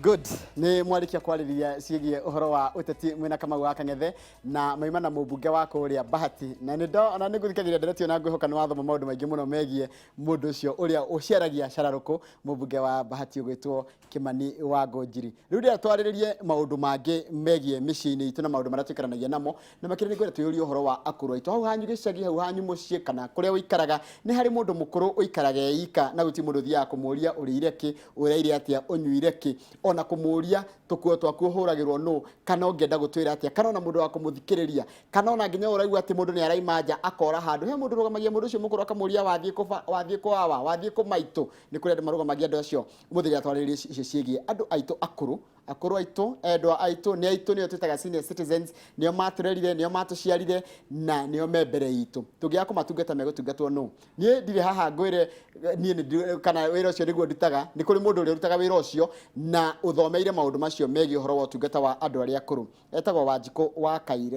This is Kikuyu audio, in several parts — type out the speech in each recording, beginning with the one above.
Good. Nĩ mwarĩkia kwarĩrĩria ciĩgiĩ ũhoro wa ũteti mwĩna Kamau wa Kang'ethe na maima na mũmbunge wa kũrĩa Bahati, na nĩ na nĩ ngũthikagĩrĩria nderetio na ngwĩhoka nĩ wathoma maũndũ maingĩ mũno megiĩ mũndũ ũcio ũrĩa ũceragia cararũkũ, mũmbunge wa Bahati ũgwĩtwo Kĩmani wa Ngũnjiri. Rĩu ndĩrenda twarĩrĩrie maũndũ mangĩ megiĩ mĩciĩ-inĩ itũ na maũndũ marĩa tũikaranagia namo, na makĩria nĩ ngwenda twĩyũrie ũhoro wa akũrũ aitũ. Hau hanyu gĩcagi, hau hanyu mũciĩ kana kũrĩa ũikaraga, nĩ harĩ mũndũ mũkũrũ ũikaraga e ika na gũtirĩ mũndũ ũthiaga kũmũria ũrĩire kĩ, ũraire atĩa, ũnyuire kĩ, ona kũmũria tũkuo twaku ũhũragĩrwo nũ, kana ũngĩenda gũtwĩra atĩa, kana ona mũndũ wa kũmũthikĩrĩria, kana ona nginya ũraigua atĩ mũndũ nĩ araima nja akora handũ. He mũndũ ũrũgamagia mũndũ ũcio mũkũrũ akamũria wathiĩ kũ ba, wathiĩ kũ awa, wathiĩ kũ maitũ. Nĩ kũrĩ andũ marũgamagia andũ acio. Ũmũthĩ rĩrĩa twarĩrĩria icio ciĩgiĩ andũ aitũ akũrũ, akũrũ aitũ, endwa aitũ, nĩ aitũ, nĩo twĩtaga senior citizens, nĩo matũrerire, nĩo matũciarire na nĩo me mbere itũ. Tũngĩaga kũmatungata megũtungatwo nũ? Niĩ ndirĩ haha ngwĩre niĩ nĩ kana wĩra ũcio nĩguo ndutaga. Nĩ kũrĩ mũndũ ũrĩa ũrutaga wĩra ũcio na ũthomeire maũndũ macio megiĩ ũhoro wa ũtungata wa andũ arĩa akũrũ. Etagwo Wanjikũ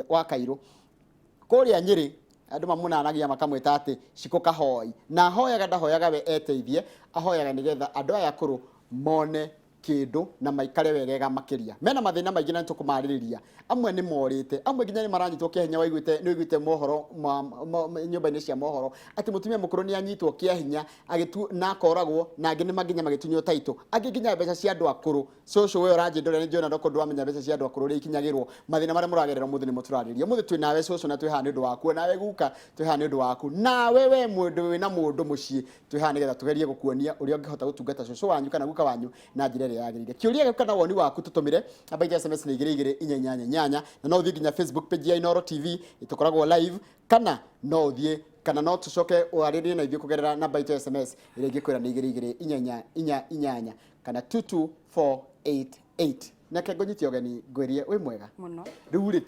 wa Kairũ. Kũrĩa Nyĩrĩ andũ mamũnanagia makamwĩta atĩ Cikũ Kahoi. Na ahoyaga, ndahoyaga we eteithie, ahoyaga nĩgetha andũ aya akũrũ mone kĩndũ na maikare wegega makĩria. Mena mathĩna maingĩ na nĩtũkũmarĩrĩria. Amwe nĩ morĩte, amwe nginya nĩ maranyitwo kĩa hinya. Waiguĩte, nĩ ũiguĩte mohoro ma, nyũmba-inĩ cia mohoro atĩ mũtumia mũkũrũ nĩ anyitwo kĩa hinya agĩtu, na akoragwo, na angĩ nĩ nginya magĩtunywo taitũ, angĩ nginya mbeca cia andũ akũrũ. Cũcũ we ũranjĩndũra nĩ njũĩ na ndoko ndũramenya mbeca cia andũ akũrũ ũrĩa ikinyagĩrwo. Mathĩna marĩa mũragerera ũmũthĩ nĩmo tũrarĩrĩria. Ũmũthĩ twĩ nawe cũcũ na twĩ haha nĩ ũndũ waku, nawe guka twĩ haha nĩ ũndũ waku, nawe we mũndũ wĩna mũndũ mũciĩ twĩ haha nĩgetha tũgerie gũkuonia ũrĩa ũngĩhota gũtungata cũcũ wanyu kana guka wanyu na njĩra ĩrĩa yagĩrĩire. Kĩũria gĩaku kana woni waku tũtũmĩre namba itũ ya SMS nĩ 2248, na no ũthiĩ nginya Facebook page ya Inooro TV tũkoragwo live, kana no ũthiĩ kana no tũcoke warĩrie na ithuĩ kũgerera namba itũ ya SMS ĩrĩa ingĩkwĩra nĩ 2248 kana 22488. Nake ngũnyite ũgeni ngwĩrie wĩ mwega mũno. Rĩu rĩ,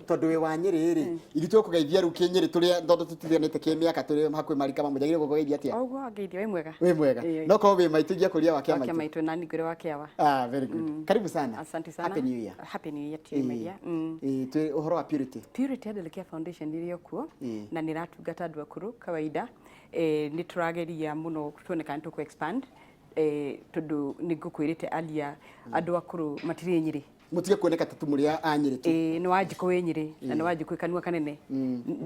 tondũ wĩ wa Nyĩrĩ rĩ, ithuĩ tũkũgeithia rĩu kĩnyĩrĩ tũrĩa tondũ tũtithianĩte kĩmĩaka, tũrĩ hakuhĩ marika mamwe, njagĩrĩirwo gũkũgeithia atĩa? O ũguo wangeithia, wĩ mwega. Wĩ mwega. Ĩĩ. No korwo wĩ maitũ ingĩakũria wa kĩa Wa maitũ. Maitũ na ningwĩre wa kĩawa. Ah, very good. Karibu sana. Asante sana. Happy New Year. Happy New Year to you, my dear. Ĩĩ, twĩ ũhoro wa Purity. Purity Elderly Care Foundation ĩrĩ o kuo na nĩ ĩratungata andũ akũrũ kawaida. Nĩ tũrageria mũno tuone kana nĩ tũkũ expand, tondũ nĩ ngũkwĩrĩte alia andũ akũrũ matirĩ Nyĩrĩ. Mũtige kuoneka ta tu mũrĩ a Nyĩrĩ tu. Ĩĩ, nĩ Wanjikũ wĩ Nyĩrĩ na nĩ Wanjikũ kanua kanene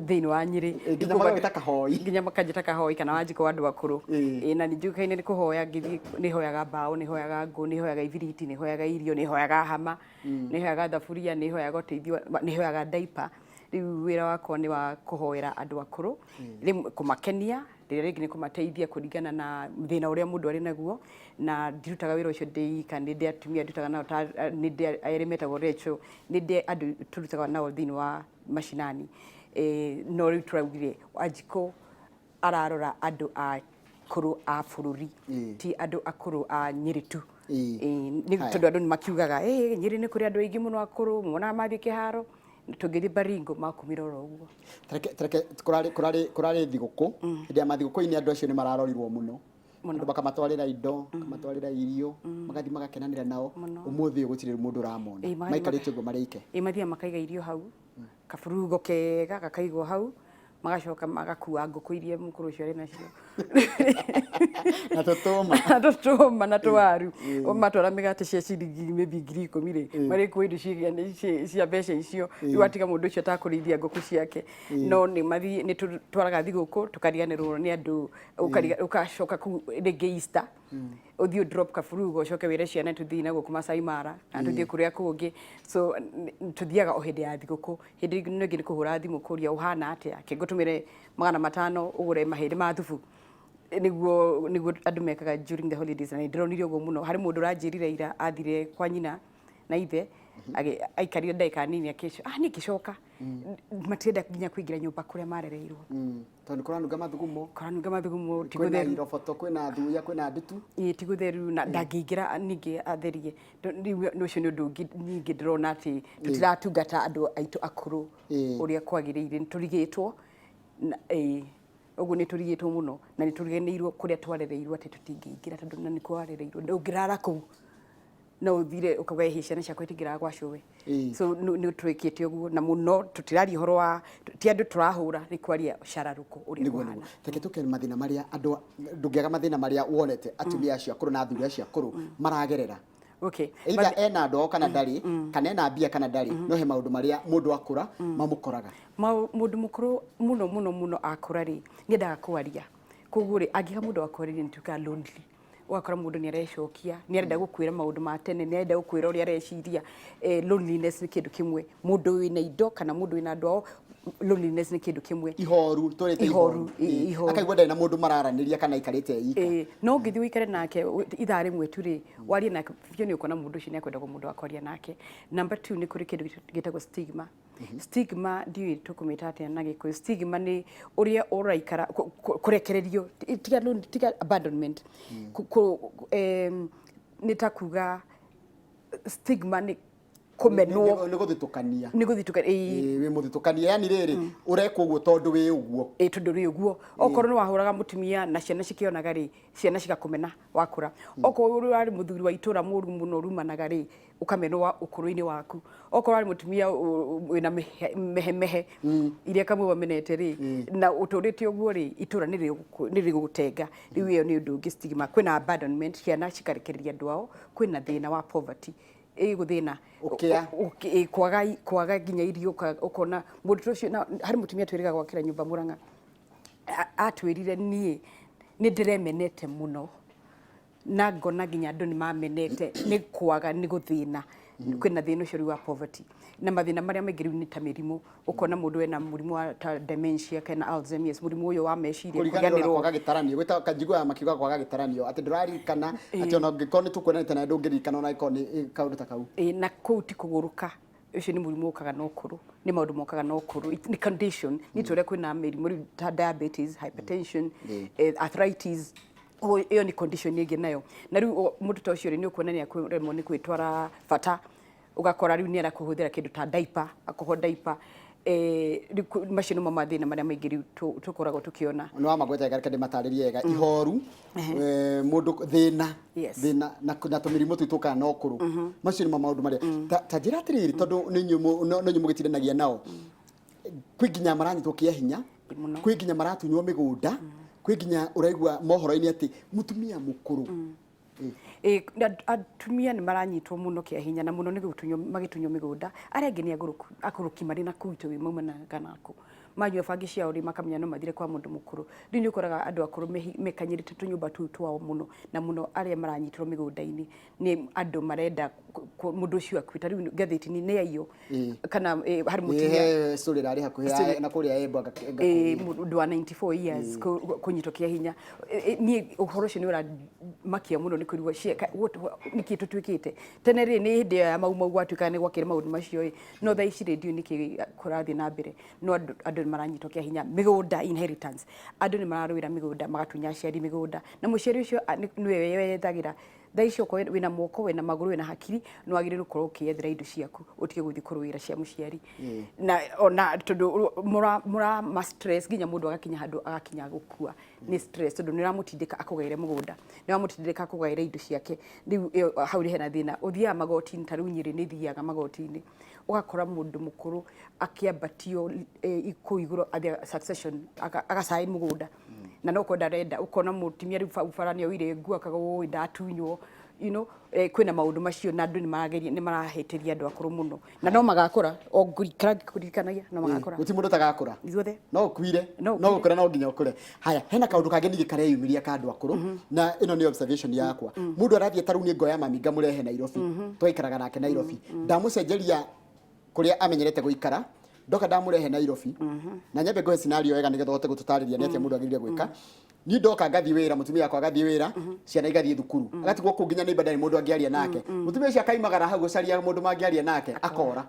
thĩinĩ wa Nyĩrĩ. Nginya magagwĩta Kahoi. Nginya makanjĩta Kahoi kana Wanjikũ wa andũ akũrũ. Ĩĩ, na nĩ njũkaine nĩ kũhoya ngĩthiĩ, nĩ hoyaga mbaũ, nĩ hoyaga ngũ, nĩ hoyaga ibiriti, nĩ hoyaga irio, nĩ hoyaga hama, nĩ hoyaga thaburia, nĩ hoyaga ũteithio, nĩ hoyaga diaper. Rĩu wĩra wakwa nĩ wa kũhoera andũ akũrũ, rĩmwe kũmakenia, rĩrĩa rĩngĩ nĩ kũmateithia kũringana na thĩna ũrĩa mũndũ arĩ naguo. Na ndirutaga wĩra ũcio ndĩ ika, nĩ ndĩ atumia ndutaga nao, ta nĩ ndĩ erĩ metagwo Rachel, nĩ ndĩ andũ tũrutaga nao thĩinĩ wa macinani. No rĩu tũraugire Wanjikũ ararora andũ akũrũ a bũrũri, ti andũ akũrũ a Nyĩrĩ tu. Nĩ Haya. tondũ andũ nĩ makiugaga, "Ĩ, Nyĩrĩ nĩ kũrĩ andũ aingĩ mũno akũrũ, monaga mathiĩ kĩharo." Tũngĩthiĩ Baringo makumire oro ũguo. Tareke kũrarĩ thigũkũ. Hĩndĩ ya mathigũkũ-inĩ andũ acio nĩ mararorirwo mũno. Mũno. Andũ makamatwarĩra indo, makamatwarĩra irio, magathiĩ magakenanĩra nao. Ũmũthĩ ũyũ gũtirĩ mũndũ ũramona. Ĩĩ, magathiĩ Maikarĩte ũguo marĩ ike. Ĩ, mathiaga makaiga irio hau, kaburugo kega gakaigwo hau, magacoka magakua ngũkũ iria mũkũrũ ũcio arĩ nacio. Na tũtũma. Na tũtũma na tũwaru. Matwara mĩgate cia ciringi maybe 10,000 rĩ, marĩkua indo cia mbeca icio. Rĩu atiga mũndũ ũcio atakũrĩithia ngũkũ ciake. No nĩ mathiĩ, nĩ tũtwaraga thigũkũ tũkariganĩrwo nĩ andũ, ũgacoka kũu rĩngĩ Easter, ũthiĩ ũ drop kaburugo, ũcoke wĩre ciana tũthiĩ na gũkũ Masai Mara kana tũthiĩ kũrĩa kũngĩ. So tũthiaga o hĩndĩ ya thigũkũ. Hĩndĩ ĩno ĩngĩ nĩ kũhũra thimũ kũria ũhana atĩa, ke ngũtũmĩre 500 ũgũre mahĩndĩ ma thubu. Nĩguo andũ mekaga during the holidays, na nĩ ndĩronire ũguo mũno. Harĩ mũndũ ũranjĩrire ira athire kwa nyina na ithe, aikarire ndagĩka nini akĩco, ah, niĩ ngĩcoka. Matirenda nginya kũingĩra nyũmba kũrĩa marereirwo. Tondũ kũranunga mathugumo. Kũranunga mathugumo, ti Kwĩna gũtheru. iroboto, kwĩna thuya, kwĩna ndutu. Ĩĩ, ti gũtheru na ndangĩingĩra ningĩ atherie. Rĩu ũcio nĩ ũndũ ũngĩ ningĩ ndĩrona atĩ tũtiratungata andũ aitũ akũrũ ũrĩa kwagĩrĩire. Nĩ tũrigĩtwo na, ĩĩ, ũguo nĩ tũrigĩtwo mũno na nĩ tũriganĩirwo kũrĩa twarereirwo atĩ tũtingĩingĩra tondũ na nĩ kwarereirwo. Ndũngĩrara kũu no ũthire ũkauga ĩhĩ ciana ciakwa itingĩrara gwa cũwe. So nĩ twĩkĩte ũguo na mũno tũtiraria ũhoro wa ti andũ tũrahũra, nĩ kwaria cararũkũ ũrĩa kũhana. Nĩguo. Reke tũke mathĩna marĩa andũ, ndũngĩaga mathĩna marĩa wonete atumia acio akũrũ na athuri acio akũrũ maragerera. Either ena andũ ao kana ndarĩ, kana ena mbia kana ndarĩ, no he maũndũ marĩa mũndũ akũra mamũkoraga. Mũndũ mũkũrũ mũno mũno mũno akũra rĩ, nĩendaga kwaria. Koguo rĩ, angĩaga mũndũ wa kwarĩria nĩ tuĩkaga lonely. Ũgakora mũndũ nĩ arecokia, nĩ arenda gũkwĩra maũndũ ma tene, nĩ arenda gũkwĩra ũrĩa areciria. Loneliness nĩ kĩndũ kĩmwe. Mũndũ wĩna indo kana mũndũ wĩna andũ ao, loneliness nĩ kĩndũ kĩmwe. Ihoru, tũrĩte. Ihoru, ihoru. Ihoru. Akaigua ndarĩ na mũndũ mararanĩria kana aikarĩte ika. No ũngĩthiĩ ũikare nake ithaa rĩmwe tu rĩ, warie nake biũ, nĩ ũkuona mũndũ ũcio nĩ akwenda mũndũ wa kwaria nake. Number two, nĩ kũrĩ kĩndũ gĩtagwo stigma. Stigma ndiũĩ tũkũmĩta atĩa na Gĩkũyũ. Stigma nĩ ũrĩa ũraikara kũrekererio, tiga tiga abandonment. Nĩ ta kuga stigma nĩ kũmenwo. Nĩ gũthitũkania. Nĩ gũthitũka, ĩĩ. Wĩ mũthitũkania, yani rĩrĩ ũrekwo ũguo tondũ wĩ ũguo. Ĩ, tondũ rĩ ũguo okorwo nĩ wahũraga mũtumia na ciana cikĩonaga rĩ, ciana cigakũmena wakũra. Okorwo ũrarĩ mũthuri wa itũra mũru mũno rumanaga rĩ, ũkamenwo ũkũrũ-inĩ waku. Okorwo warĩ mũtumia wĩna mehemehe iria kamwe wamenete rĩ, na ũtũrĩte ũguo rĩ, itũra nĩ rĩgũgũtenga. Rĩu ĩyo nĩ ũndũ ũngĩ, stigma. Kwĩna abandonment, ciana cikarekereria andũ ao. Kwĩna thĩna wa poverty, ĩgũthĩna. Ũkĩa. Kwaga nginya irio, ũkona mũndũ ta ũcio. Na harĩ mũtumia twĩrĩga gwakĩra nyũmba Mũrang'a, atwĩrire, "Niĩ nĩ ndĩremenete mũno na ngona nginya andũ nĩ mamenete nĩ kwaga, nĩ gũthĩna." Kwĩna thĩna ũcio rĩu wa poverty, na mathĩna marĩa maingĩ rĩu nĩ ta mĩrimũ. Ũkona mũndũ ena mũrimũ wa ta dementia kana Alzheimer's, mũrimũ ũyũ wa meciria. Kũriganĩrwo na kũriganĩrwo. Kwaga gĩtaranio, gwĩta kanjiguaga makiuga kwaga gĩtaranio, atĩ ndũraririkana, atĩ ona ũngĩkorwo nĩ tũkuonanĩte nawe ndũngĩririkana ona angĩkorwo nĩ kaũndũ ta kau. Ĩ, na kũu ti kũgũrũka. Ũcio nĩ mũrimũ ũkaga na ũkũrũ, nĩ maũndũ mokaga na ũkũrũ. Nĩ condition, nĩ ta ũrĩa kwĩna mĩrimũ rĩu ta diabetes, hypertension, arthritis. Ũguo ĩyo nĩ condition ĩngĩ nayo. Na rĩu mũndũ ta ũcio rĩ, nĩ ũkuona nĩ akũremwo nĩ gwĩtwara bata, ũgakora rĩu nĩ arakũhũthĩra kĩndũ ta diaper, akoho diaper. Rĩu macio nĩmo mathĩna marĩa maingĩ rĩu tũkoragwo tũkĩona. Nĩ wa magweta wega, reke ndĩmatarĩrie wega. Ihoru, mũndũ thĩna, thĩna na tũmĩrimũ tũu tũkaga na ũkũrũ, macio nĩmo maũndũ marĩa ta njĩra atĩrĩrĩ, tondũ nĩ inyuĩ no inyuĩ mũgĩtindanagia nao. Kwĩ nginya maranyitwo kĩa hinya, Mũno. kwĩ nginya maratunywo mĩgũnda, kwĩ nginya ũraigua mohoro-inĩ atĩ mũtumia mũkũrũ. Ĩ, atumia nĩ maranyitwo mũno kĩa hinya, na mũno nĩ gũtunywo, magĩtunywo mĩgũnda. Arĩa angĩ nĩ agũrũku, akũrũki marĩ na kũu itũĩ maumanaga naku manyua bangi ciao rĩ, makamenya no mathire kwa mũndũ mũkũrũ. Rĩu nĩ ũkoraga andũ akũrũ mekanyĩrĩte tũnyũmba tũu twao mũno, na mũno arĩa maranyitĩrwo mĩgũnda-inĩ nĩ andũ marenda mũndũ ũcio akue. Ta rĩu ngathĩti-inĩ nĩ aiyo kana harĩ mũtumia. He story ĩrarĩ hakuhĩ na kũrĩa Embu. Mũndũ wa 94 years kũnyitwo kĩa hinya. Niĩ ũhoro ũcio nĩ ũramakia mũno, nĩ kũigua nĩkĩ tũtuĩkĩte. Tene rĩ, nĩ hĩndĩ ya Mau Mau gwatuĩkaga nĩ gwakĩrĩ maũndũ macio ĩ, no thaa ici rĩ, ndiũĩ nĩkĩ kũrathiĩ na mbere, no andũ nĩ maranyitwo kĩa hinya. Mĩgũnda, inheritance, andũ nĩ mararũĩra mĩgũnda, magatunya aciari mĩgũnda, na mũciari ũcio nĩwe wethagĩra. Thaa ici okorwo wĩna moko, wĩna magũrũ, wĩna hakiri, nĩ wagĩrĩirwo gũkorwo ũkĩyethera indo ciaku, ũtige gũthiĩ kũrũĩra cia mũciari, na ona tondũ mũra ma stress nginya mũndũ agakinya handũ agakinya gũkua nĩ stress, tondũ nĩ ũramũtindĩka akũgaĩre mũgũnda, nĩ ũramũtindĩka akũgaĩre indo ciake. Rĩu ĩyo hau hena thĩna. Ũthiaga magoti-inĩ, ta rĩu Nyĩrĩ nĩ thiaga magoti-inĩ, ũgakora mũndũ mũkũrũ akĩambatio kũu igũrũ, athiaga succession, agacaĩ mũgũnda na no kwenda arenda. Ũkona mũtumia rĩu bau bara nĩ oire nguo, akaga ũĩ ndatunywo. Kwĩna maũndũ macio, na andũ nĩ marageria, nĩ marahĩtĩria andũ akũrũ mũno, na no magakũra o ngũikara ngĩkũririkanagia, no magakũra. Gũtirĩ mũndũ ũtagakũra. Ithuothe. No ũkuire. No. No gũkũra no nginya ũkũre. Haya, hena kaũndũ kangĩ ningĩ kareyumĩria ka andũ akũrũ, na ĩno nĩ observation yakwa. Mũndũ arathiĩ, ta rĩu nĩ ngoya mami ngamũrehe Nairobi, twaikaraga nake Nairobi, ndamũcenjeria kũrĩa amenyerete gũikara, ndoka ndamũrehe Nairobi, na nyambe ngũhe scenario wega nĩgetha ũhote gũtũtarĩria nĩ atĩa mũndũ agĩrĩire gwĩka. Niĩ ndoka ngathiĩ wĩra, mũtumia wakwa agathiĩ wĩra, ciana igathiĩ thukuru, agatigwo kũu, nginya neighbor ndarĩ mũndũ angĩaria nake. Mũtumia ũcio akaimagara hau gũcaria mũndũ mangĩaria nake, akora.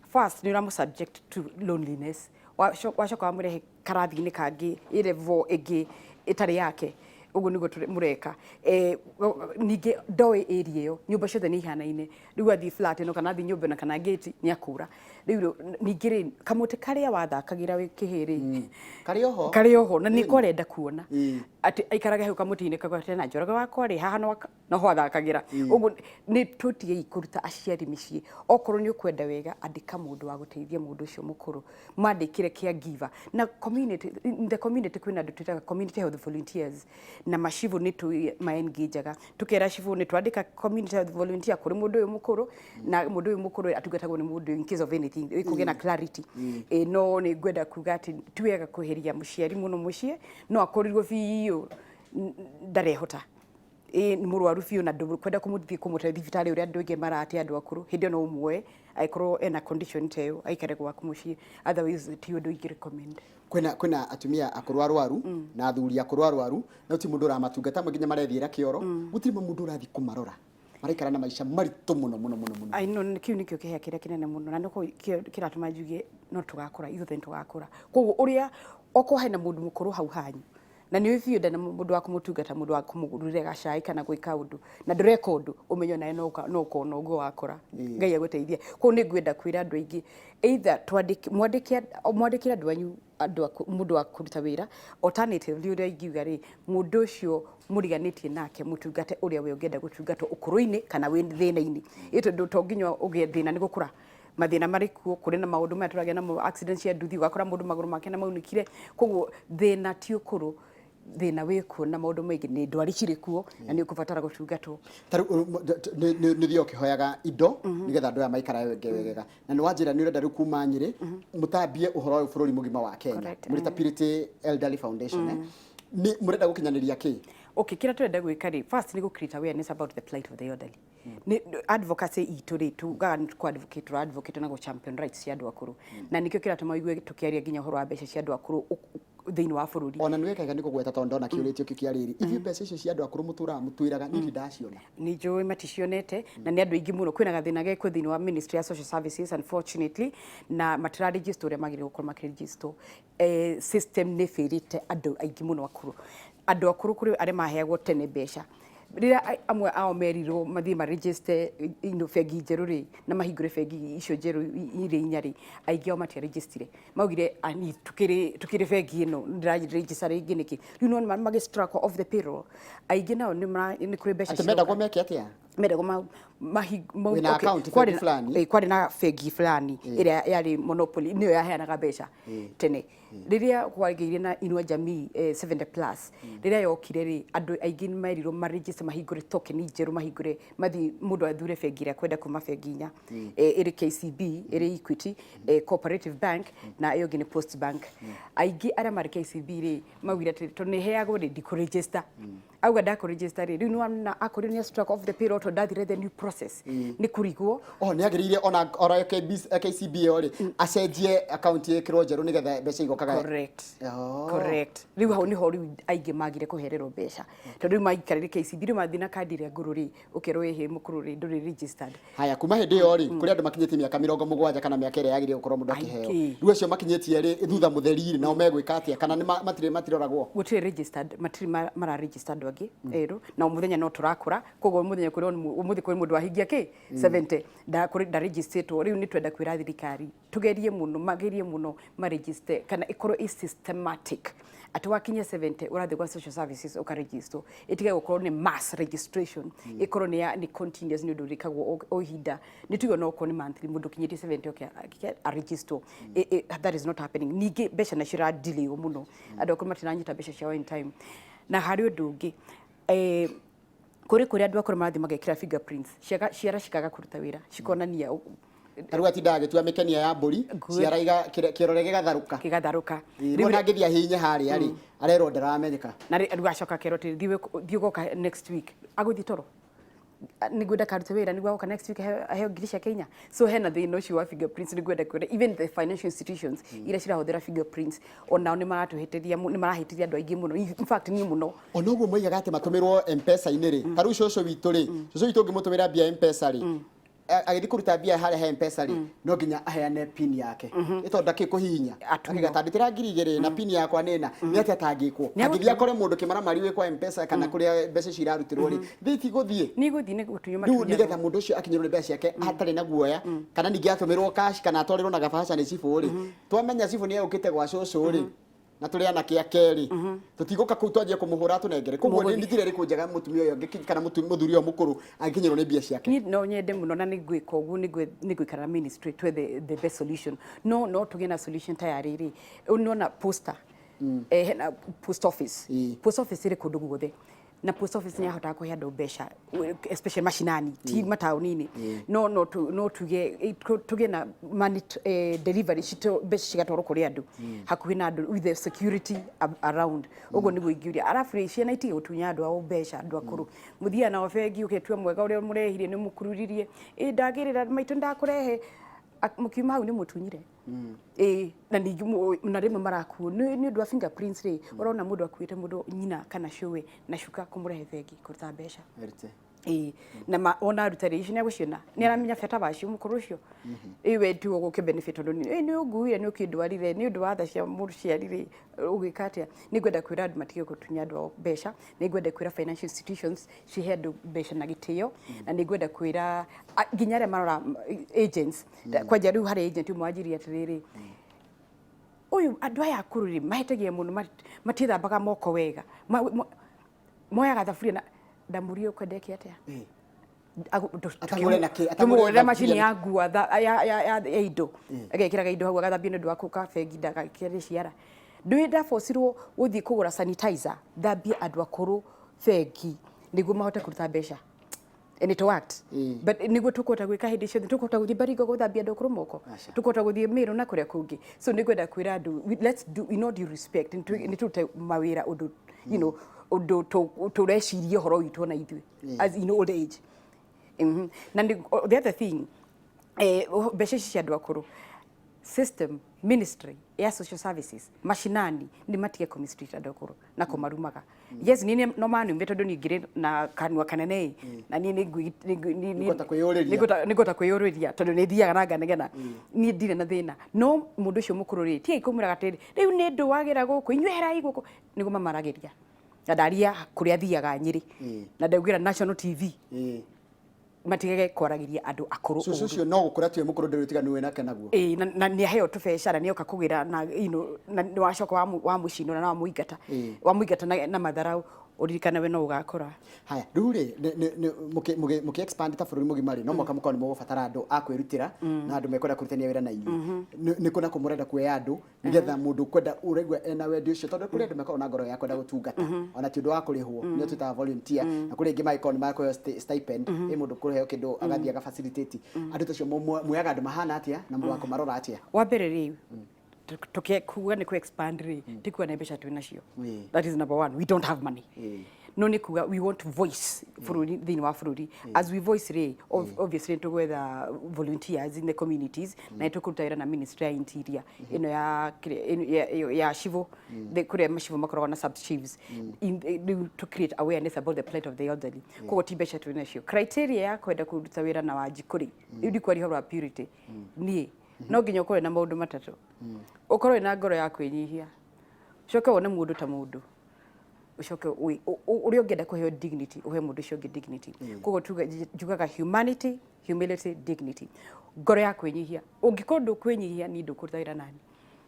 First, nĩ ũramũ subject to loneliness. Wacoka wamũrehe karathi-inĩ kangĩ, ĩ level ĩngĩ ĩtarĩ yake. Ũguo nĩguo mũreka. Ningĩ ndoĩ area ĩyo, nyũmba ciothe nĩ ihanaine. Rĩu athiĩ flat ĩno kana athiĩ nyũmba ĩno kana gate, nĩ akũra. Rĩu ningĩ rĩ, kamũtĩ karĩa wathakagĩra wĩ kĩhĩ rĩ, Karĩ oho. Karĩ oho na nĩko arenda kuona. Atĩ aikarage hau kamũtĩ-inĩ kau atĩ na Njoroge wakwa rĩ, haha noho athakagĩra. Ũguo nĩ tũtigei kũruta aciari mĩciĩ. Okorwo nĩ ũkwenda wega, andĩka mũndũ wa gũteithia mũndũ ũcio mũkũrũ, mandĩkĩre caregiver. Na community, in the community kwĩna andũ twĩtaga community health volunteers, na macibũ nĩ tũ ma-engageaga, tũkera cibũ nĩ twandĩka community health volunteer kũrĩ mũndũ ũyũ mũkũrũ, na mũndũ ũyũ mũkũrũ atungatagwo nĩ mũndũ in case of anything, kũgĩe na clarity. No nĩ ngwenda kuga atĩ ti wega kweheria mũciari mũno mũciĩ, no akorirwo biũ ndarehota, ĩ nĩ mũrwaru biũ na ndũkwenda kũmũthiĩ kũmũtwara thibitarĩ ũrĩa andũ aingĩ marate andũ akũrũ, hĩndĩ ĩyo no ũmuoe angĩkorwo ena condition ta ĩyo, aikare gwaku mũciĩ. Otherwise ti ũndũ ingĩ recommend. Kwĩna atumia akũrũ arwaru na athuri akũrũ arwaru, no ti mũndũ ũramatungata, amwe nginya marethiĩra kĩoro, gũtirĩ mũndũ ũrathiĩ kũmarora, maraikara na maica maritũ mũno mũno mũno mũno. I know, kĩu nĩkĩo kĩhĩa kĩrĩa kĩnene mũno, na nĩkĩo kĩratũma njuge no tũgakũra, ithuothe nĩ tũgakũra. Koguo ũrĩa okorwo hena mũndũ mũkũrũ hau hanyu na nĩ ũĩ biũ ndena mũndũ wa kũmũtungata, mũndũ wa kũmũgũrĩra gacai kana gwĩka ũndũ, na ndũreka ũndũ, ũmenye nawe no ũkona ũguo wakũra. Ngai agũteithie. Koguo nĩ ngwenda kwĩra andũ aingĩ, either twandĩke, mwandĩkĩre andũ anyu, andũ mũndũ wa kũruta wĩra. Alternatively, ũrĩa ingiuga rĩ, mũndũ ũcio mũriganĩtie nake, mũtungate ũrĩa we ũngĩenda gũtungatwo ũkũrũ-inĩ kana wĩ thĩna-inĩ. Ĩ tondũ to nginya ũgĩe thĩna nĩ gũkũra, mathĩna marĩ kuo, kũrĩ na maũndũ maya tũragĩa namo, accident cia nduthi, ũgakora mũndũ magũrũ make nĩ maunĩkire. Koguo thĩna ti ũkũrũ, thĩna wĩ kuo na maũndũ maingĩ, nĩ ndwari cirĩ kuo na nĩ ũkũbatara gũtungatwo. Ta rĩu nĩ thiĩ ũkĩhoyaga indo nĩgetha andũ aya maikara wega, na nĩ wanjĩra nĩ ũrenda rĩu kuma Nyĩrĩ mũtambie ũhoro ũyũ bũrũri mũgima wa Kenya. Mũrĩ ta Purity Elderly Foundation, nĩ mũrenda gũkinyanĩria kĩ? Okay, kĩrĩa tũrenda gwĩka rĩ, first nĩ gũ create awareness about the plight of the elderly. Nĩ advocacy itũ rĩ, tugaga nĩ kũ advocate, tũra advocate na gũ champion rights cia andũ akũrũ, na nĩkĩo kĩratũma ũigue tũkĩaria nginya ũhoro wa mbeca cia andũ akũrũ thĩinĩ wa bũrũri. Ona nĩ wekaga nĩ kũgweta, tondũ ndona kĩũrĩtio kĩu kĩa rĩrĩ, ithuĩ mbeca icio cia andũ akũrũ mũtũraga mũtwĩraga, niĩ ndaciona. Nĩ njũĩ maticionete na nĩ andũ aingĩ mũno. Kwĩna gathĩna gekuo thĩinĩ wa Ministry ya Social Services, unfortunately, na matiraregister ũrĩa magĩrĩirwo gũkorwo makĩregister. System nĩ bĩrĩte andũ aingĩ mũno akũrũ. Andũ akũrũ, kũrĩ arĩa maheagwo tene mbeca, rĩrĩa amwe ao merirwo mathiĩ maregister ino bengi njerũ rĩ, na mahingũre bengi icio njerũ irĩ inya rĩ, aingĩ ao matiaregistire. Maugire, "Ani tukĩrĩ bengi ĩno, ndĩraregister rĩngĩ nĩkĩ?" Rĩu no magĩ struck off the payroll. Aingĩ nao nĩ kũrĩ mbeca Atĩ mendagwo meke atĩa? Mendagwo ma, mahi, ma, Wĩna account bengi fulani? Kwarĩ na bengi fulani ĩrĩa yarĩ monopoly, nĩyo yaheanaga mbeca tene. Rĩrĩa kwagĩire na Inua Jamii, 70 plus, rĩrĩa yokire rĩ, andũ aingĩ nĩ merirwo maregister, mahingũre token njerũ, mahingũre, mathiĩ mũndũ athure bengi ĩrĩa kwenda kuma bengi inya, ĩrĩ KCB, ĩrĩ Equity, Cooperative Bank, na ĩyo ĩngĩ nĩ Post Bank. Aingĩ arĩa marĩ KCB rĩ, maugire atĩ tondũ nĩ heagwo rĩ, ndikũregister. Auga ndakũregister rĩ, rĩu nĩwona akorwo nĩ struck off the payroll tondũ ndathire the new process, nĩ kũrigwo. Oh, nĩ agĩrĩire ona KCB ĩyo rĩ, acenjie account ĩkĩrwo njerũ nĩgetha mbeca igokaga. Correct. Oh. Correct. Rĩu hau nĩho rĩu aingĩ magire kũhererwo mbeca, tondũ rĩu maikarire KCB, rĩu mathiĩ na kandi ĩrĩa ngũrũ rĩ, ũkerwo, "Ĩhĩ mũkũrũ rĩ, ndũrĩ registered." Haya, kuma hĩndĩ ĩyo rĩ, kũrĩ andũ makinyĩtie mĩaka 70 kana mĩaka ĩrĩa yagĩrĩire gũkorwo mũndũ akĩheo. Aingĩ. Rĩu acio makinyĩtie rĩ thutha mũtheri rĩ, nao megwĩka atĩa? Kana nĩ matirĩ matiroragwo? Gũtirĩ registered, matirĩ mara register andũ angĩ erũ, na o mũthenya no tũrakũra. Koguo mũthenya kũrĩ ũmũthĩ kũrĩ mũndũ wahingia kĩ 70 ndaregistĩtwo. Rĩu nĩ twenda kwĩra thirikari tũgerie mũno, magerie mũno maregister, kana ĩkorwo ĩ systematic, atĩ wakinyia 70 ũrathiĩ gwa social services ũkaregistwo. Ĩtige gũkorwo nĩ mass registration, ĩkorwo nĩ continuous, nĩ ũndũ ũrĩkagwo o ihinda, nĩ tuge no okorwo nĩ monthly, mũndũ ũkinyĩtie 70 oke aregistwo. That is not happening. Ningĩ mbeca nacio iradelaywo mũno, andũ akũrũ matiranyita mbeca ciao in time. Na harĩ ũndũ ũngĩ, kũrĩ kũrĩa andũ akũrũ marathiĩ magekĩra fingerprints, ciara cikaga kũruta wĩra, cikonania. Ta rĩu atindaga agĩtua mĩkenia ya mbũri. Good. Ciara kĩrore gĩgatharũka. Gĩgatharũka. Rĩu ona angĩthiĩ ahihinye harĩa rĩ, arerwo ndaramenyeka. Na rĩu acoka akerwo atĩ thiĩ ũgoka next week. Agũthiĩ toro nĩguo ndakarute wĩra, nĩguo agoka next week aheo ngiri ciake inya. So hena thĩna ũcio wa fingerprints. Nĩ ngwenda kwĩra even the financial institutions iria cirahũthĩra fingerprints, onao nĩ maratũhĩtĩria, nĩ marahĩtĩria andũ aingĩ mũno, in fact niĩ mũno. Ona ũguo moigaga atĩ matũmĩrwo mpesa-inĩ rĩ, ta rĩu cũcũ witũ rĩ, cũcũ witũ ũngĩmũtũmĩra mbia mpesa rĩ. Agĩthiĩ kũruta mbia harĩa he Mpesa rĩ, no nginya aheane PIN yake, nĩ tondũ ndakĩ kũhihinya. Atunywo. Akiga tandĩkĩra 2000 na PIN yakwa nĩ na nĩ atĩa atangĩkwo. Nĩ Angĩthiĩ akore mũndũ kĩmaramari wĩ kwa Mpesa kana kũrĩa mbeca icio irarutĩrwo rĩ, thĩ itigũthiĩ. Nĩ igũthiĩ, nĩ gũtunywo Rĩu matunyagwo. nĩgetha mũndũ ũcio akinyĩrwo nĩ mbeca ciake atarĩ na guoya, kana ningĩ atũmĩrwo cash kana atwarĩrwo na gabaca nĩ cibũ rĩ, twamenya cibũ nĩ egũkĩte gwa cũcũ rĩ, na tũrĩ anake ake rĩ, tũtigũka kũu twanjie kũmũhũra tũnengere. Koguo nĩ Mũgũthiĩ. njĩra ĩrĩkũ njega mũtumia ũyũ kana mũthuri ũyũ mũkũrũ angĩkinyĩrwo nĩ mbia ciake? Niĩ no nyende mũno na nĩ ngwĩka ũguo, nĩ ngũikara na ministry twethe the best solution. No tũgĩe na solution ta ya rĩrĩ, nona posta, hena post office. Post office ĩrĩ kũndũ guothe, na post office nĩ yahotaga kũhe andũ mbeca, especially mashinani, ti mataũni-inĩ. No tuge tũgĩe na money delivery cito, mbeca cigatwarwo kũrĩ andũ, hakuhĩ na andũ, with the security around. Ũguo nĩguo ingĩũria. Arabu rĩ, ciana itige gũtunya andũ ao mbeca. Andũ akũrũ mũthiaga nao bengi, ũgetua mwega ũrĩa mũrehire, nĩ mũkururirie, ĩ ndagĩrĩra maitũ, ndakũrehe. Mũkiuma hau nĩ mũtunyire. Ĩ na ningĩ na rĩmwe marakuo nĩ ũndũ wa fingerprints rĩ, ũrona mũndũ akuĩte mũndũ nyina kana cũwe na cuka kũmũrehe bengi kũruta mbeca. Erute. Ĩ na ona aruta rĩ, ici nĩ agũciona, nĩ aramenya bata wacio mũkũrũ ũcio. Ĩ we tiwe gũkĩ benefit, tondũ nĩ ũnguire, nĩ ũkĩndwarire nĩ ũndũ wa tha cia mũciari rĩ, ũgĩka atĩa? Nĩ ngwenda kwĩra andũ matige gũtunya andũ ao mbeca. Nĩ ngwenda kwĩra financial institutions cihe andũ mbeca na gĩtĩo, na nĩ ngwenda kwĩra nginya arĩa marora agents. Kwanja rĩu harĩ agent ũmwe wanjirie atĩrĩrĩ, ũyũ andũ aya akũrũ rĩ, mahĩtagia mũno, matiĩthambaga moko wega. Moyaga thaburia na ndamũrio kwendeke atĩa. Atang'ũre na kĩ? Atang'ũre Tũmũgũrĩre macini thaburia ya ngua ya indo, agekĩraga indo hau agathambia, nĩ ũndũ wa kũka bengi ndagakĩre ciara. Ndũĩ ndabocirwo gũthiĩ kũgũra sanitizer thambie andũ akũrũ bengi nĩguo mahote kũruta mbeca, and it worked. But nĩguo tũkũhota gwĩka hĩndĩ ciothe, tũkũhota gũthiĩ Baringo gũthambia andũ akũrũ moko, Aca. tũkũhota gũthiĩ Meru na kũrĩa kũngĩ. So nĩ ngwenda kwĩra andũ, let's do in all due respect, nĩ tũrute mawĩra ũndũ ũndũ tũreciria ũhoro witũ ona ithuĩ as in old age. Na the other thing, mbeca ici cia andũ akũrũ, system ministry ya social services mashinani nĩ matige kũmistreat andũ akũrũ na kũmarumaga. Yes, niĩ no manume tondũ niĩ ngĩrĩ na kanua kanene ĩ, na niĩ Nĩngũhota kwĩyũrĩria. Nĩngũhota kwĩyũrĩria tondũ nĩ thiaga na nganegena, niĩ ndirĩ na thĩna. No mũndũ ũcio mũkũrũ rĩ, tigai kũmwĩraga atĩrĩrĩ, rĩu nĩ ndũagĩra gũkũ, inyuĩ herai gũkũ, nĩguo mamaragĩria. Na ndaria kũrĩa thiaga Nyĩrĩ, na ndaugĩra national TV, matigage kwaragĩria andũ akũrũ Cũcũ ũru. Ũcio no gũkũra tiwe mũkũrũ, ndũrĩ ũtiganu wĩ nake naguo. Ĩĩ, na nĩ aheo tũbeca na nĩoka kũgĩra na na nĩ wacoka wamũcinũra na wamũingata, wamũingata na matharau, ũririkane we no ũgakũra. Haya, rĩu rĩ, mũkĩ expand ta bũrũri mũgima rĩ, no mwaka mũkorwo nĩ mũgũbatara andũ a kwĩrutĩra na andũ mekwenda kũrutania wĩra na inyuĩ. Nĩ kũ na kũ mũrenda kuoya andũ, nĩgetha mũndũ kwenda ũraigua ena wendi ũcio? Tondũ kũrĩ andũ makoragwo na ngoro ya kwenda gũtungata ona ti ũndũ wa kũrĩhwo, nĩo twĩtaga volunteer, na kũrĩ angĩ mangĩkorwo nĩ makũheo stipend, ĩ mũndũ kũheo kĩndũ agathiĩ aga facilitate. Andũ ta acio muoyaga andũ mahana atĩa na mũgakũmarora atĩa? Wa mbere rĩ, tuke kuga nĩ ku expand rĩ, ti kuga nĩ mbeca twĩ nacio. That is number one, we don't have money. No nĩ kuga we want to voice bũrũri, thĩinĩ wa bũrũri. As we voice rĩ, obviously nĩ tũgwetha volunteers in the communities, na nĩ tũkũruta wĩra na ministry ya interior ĩno ya ĩno ya civil, kũrĩa macibũ makoragwo na sub chiefs rĩu to create awareness about the plight of the elderly. Koguo ti mbeca twĩ nacio. Criteria ya kwenda kũruta wĩra na Wanjikũ rĩ, rĩu ndikwaria ũhoro wa purity, niĩ no nginya ũkorwo na maũndũ matatũ: ũkorwo na ngoro ya kwĩnyihia, ũcoke wone mũndũ ta mũndũ, ũcoke ũrĩa ũngĩenda kũheo dignity, ũhe mũndũ ũcio ũngĩ dignity. Koguo njugaga humanity, humility, dignity, ngoro ya kwĩnyihia. Ũngĩkorwo ndũkwĩnyihia, niĩ ndũkũruta wĩra nani.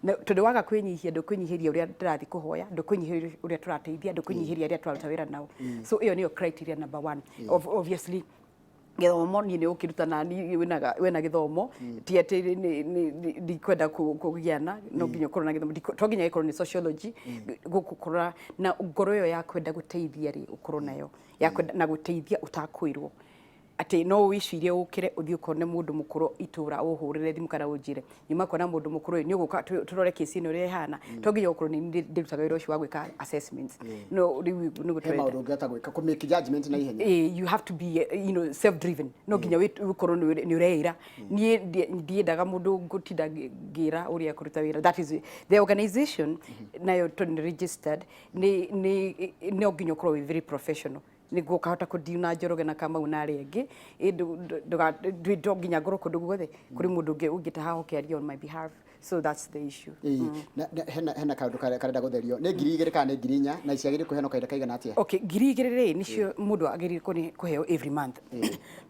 Na tondũ waga kwĩnyihia, ndũkwĩnyihĩria ũrĩa ndĩrathiĩ kũhoya, ndũkwĩnyihĩria ũrĩa tũrateithia, ndũkwĩnyihĩria arĩa tũraruta wĩra nao. So ĩyo nĩyo criteria number one. Obviously gĩthomo, niĩ nĩ ũkĩruta nani wĩna gĩthomo, ti atĩ ndikwenda kũgiana, no nginya ũkorwo na gĩthomo. To nginya gĩkorwo nĩ sociology. Gũkũra na ngoro ĩyo ya kwenda gũteithia rĩ, ũkorwo nayo ya kwenda na gũteithia ũtakwĩrwo, atĩ no wĩcirie ũkĩre ũthiĩ ũkone mũndũ mũkũrũ itũra, ũhũrĩre thimũ kana ũnjĩre nyuma kuona mũndũ mũkũrũ ũyũ, nĩ ũgũka tũrore kesi ĩno ũrĩa ĩhana. To nginya ũkorwo nĩ niĩ ndĩrutaga wĩra ũcio wa gwĩka assessments, no rĩu nĩguo He tũrenda. Maũndũ ũngĩhota gwĩka kũ make judgment na ihenya. You have to be self driven. No nginya ũkorwo nĩ ũreĩra. Niĩ ndiendaga mũndũ ngũtinda ngĩra ũrĩa kũruta wĩra. That is the organization nayo, tondũ nĩ registered, nĩ no nginya ũkorwo wĩ very professional. Nĩguo ũkahota kũdeal na Njoroge na Kamau na arĩa angĩ. Ĩ ndũ nginya ngorwo kũndũ guothe kũrĩ mũndũ ũngĩ ũngĩta haha ũkĩaria on my behalf. So that's the issue. Ĩĩ, na hena kaũndũ karenda gũtherio, nĩ 2000 kana nĩ 4000, na ciagĩrĩire kũheanwo kahinda kaigana atĩa? Okay, 2000 rĩ, nĩcio mũndũ agĩrĩire kũheo every month,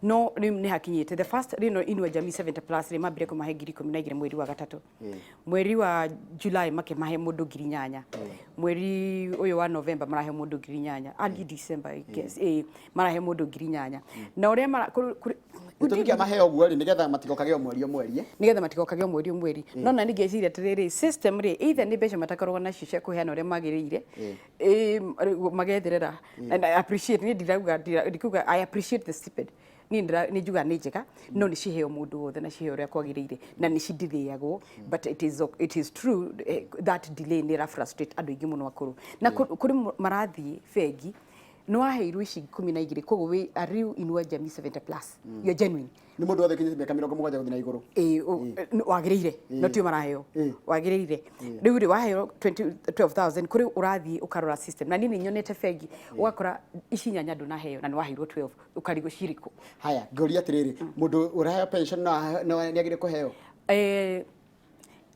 no rĩu nĩ hakinyĩte the first rĩno Inua Jamii 70 plus rĩ, mambire kũmahe 12,000 mweri wa gatatũ. Mweri wa July makĩmahe mũndũ 8,000. Mweri ũyũ wa November marahe mũndũ 8,000. Early December, I guess, marahe mũndũ 8,000 na ũrĩa Gĩtũmi kĩa maheo ũguo rĩ, nĩgetha matigokage o mweri o mweri, eh? Nĩgetha matigokage o mweri o mweri. No na ningĩ atĩrĩrĩ, system rĩ, either nĩ mbeca matakoragwo nacio cia kũheana ũrĩa magĩrĩire, rĩu magetherera. And I appreciate, niĩ ndirauga ndikuga, I appreciate the stipend. Niĩ nĩ njugaga nĩ njega, no nĩ ciheo mũndũ wothe na ciheo ũrĩa kwagĩrĩire na nĩ cindithĩagwo. But it is true, that delay nĩ ĩra frustrate andũ aingĩ mũno akũrũ na kũrĩ marathiĩ bengi nĩ waheirwo ici 12, koguo wĩ a real Inua Jamii 70 plus, you're genuine. Nĩ mũndũ wothe ũkinyĩtie mĩaka 70 gũthiĩ na igũrũ. Ĩĩ, wagĩrĩire, no tio maraheo wagĩrĩire. Rĩu rĩ, waheo 20 12,000, kũrĩ ũrathiĩ ũkarora system na niĩ nĩ nyonete bengi ũgakora ici nyanya ndũnaheo na nĩ waheirwo 12, ũkarigwo cirĩkũ. Haya, ngũria atĩrĩrĩ, mũndũ ũraheo pension no nĩ agĩrĩire kũheo?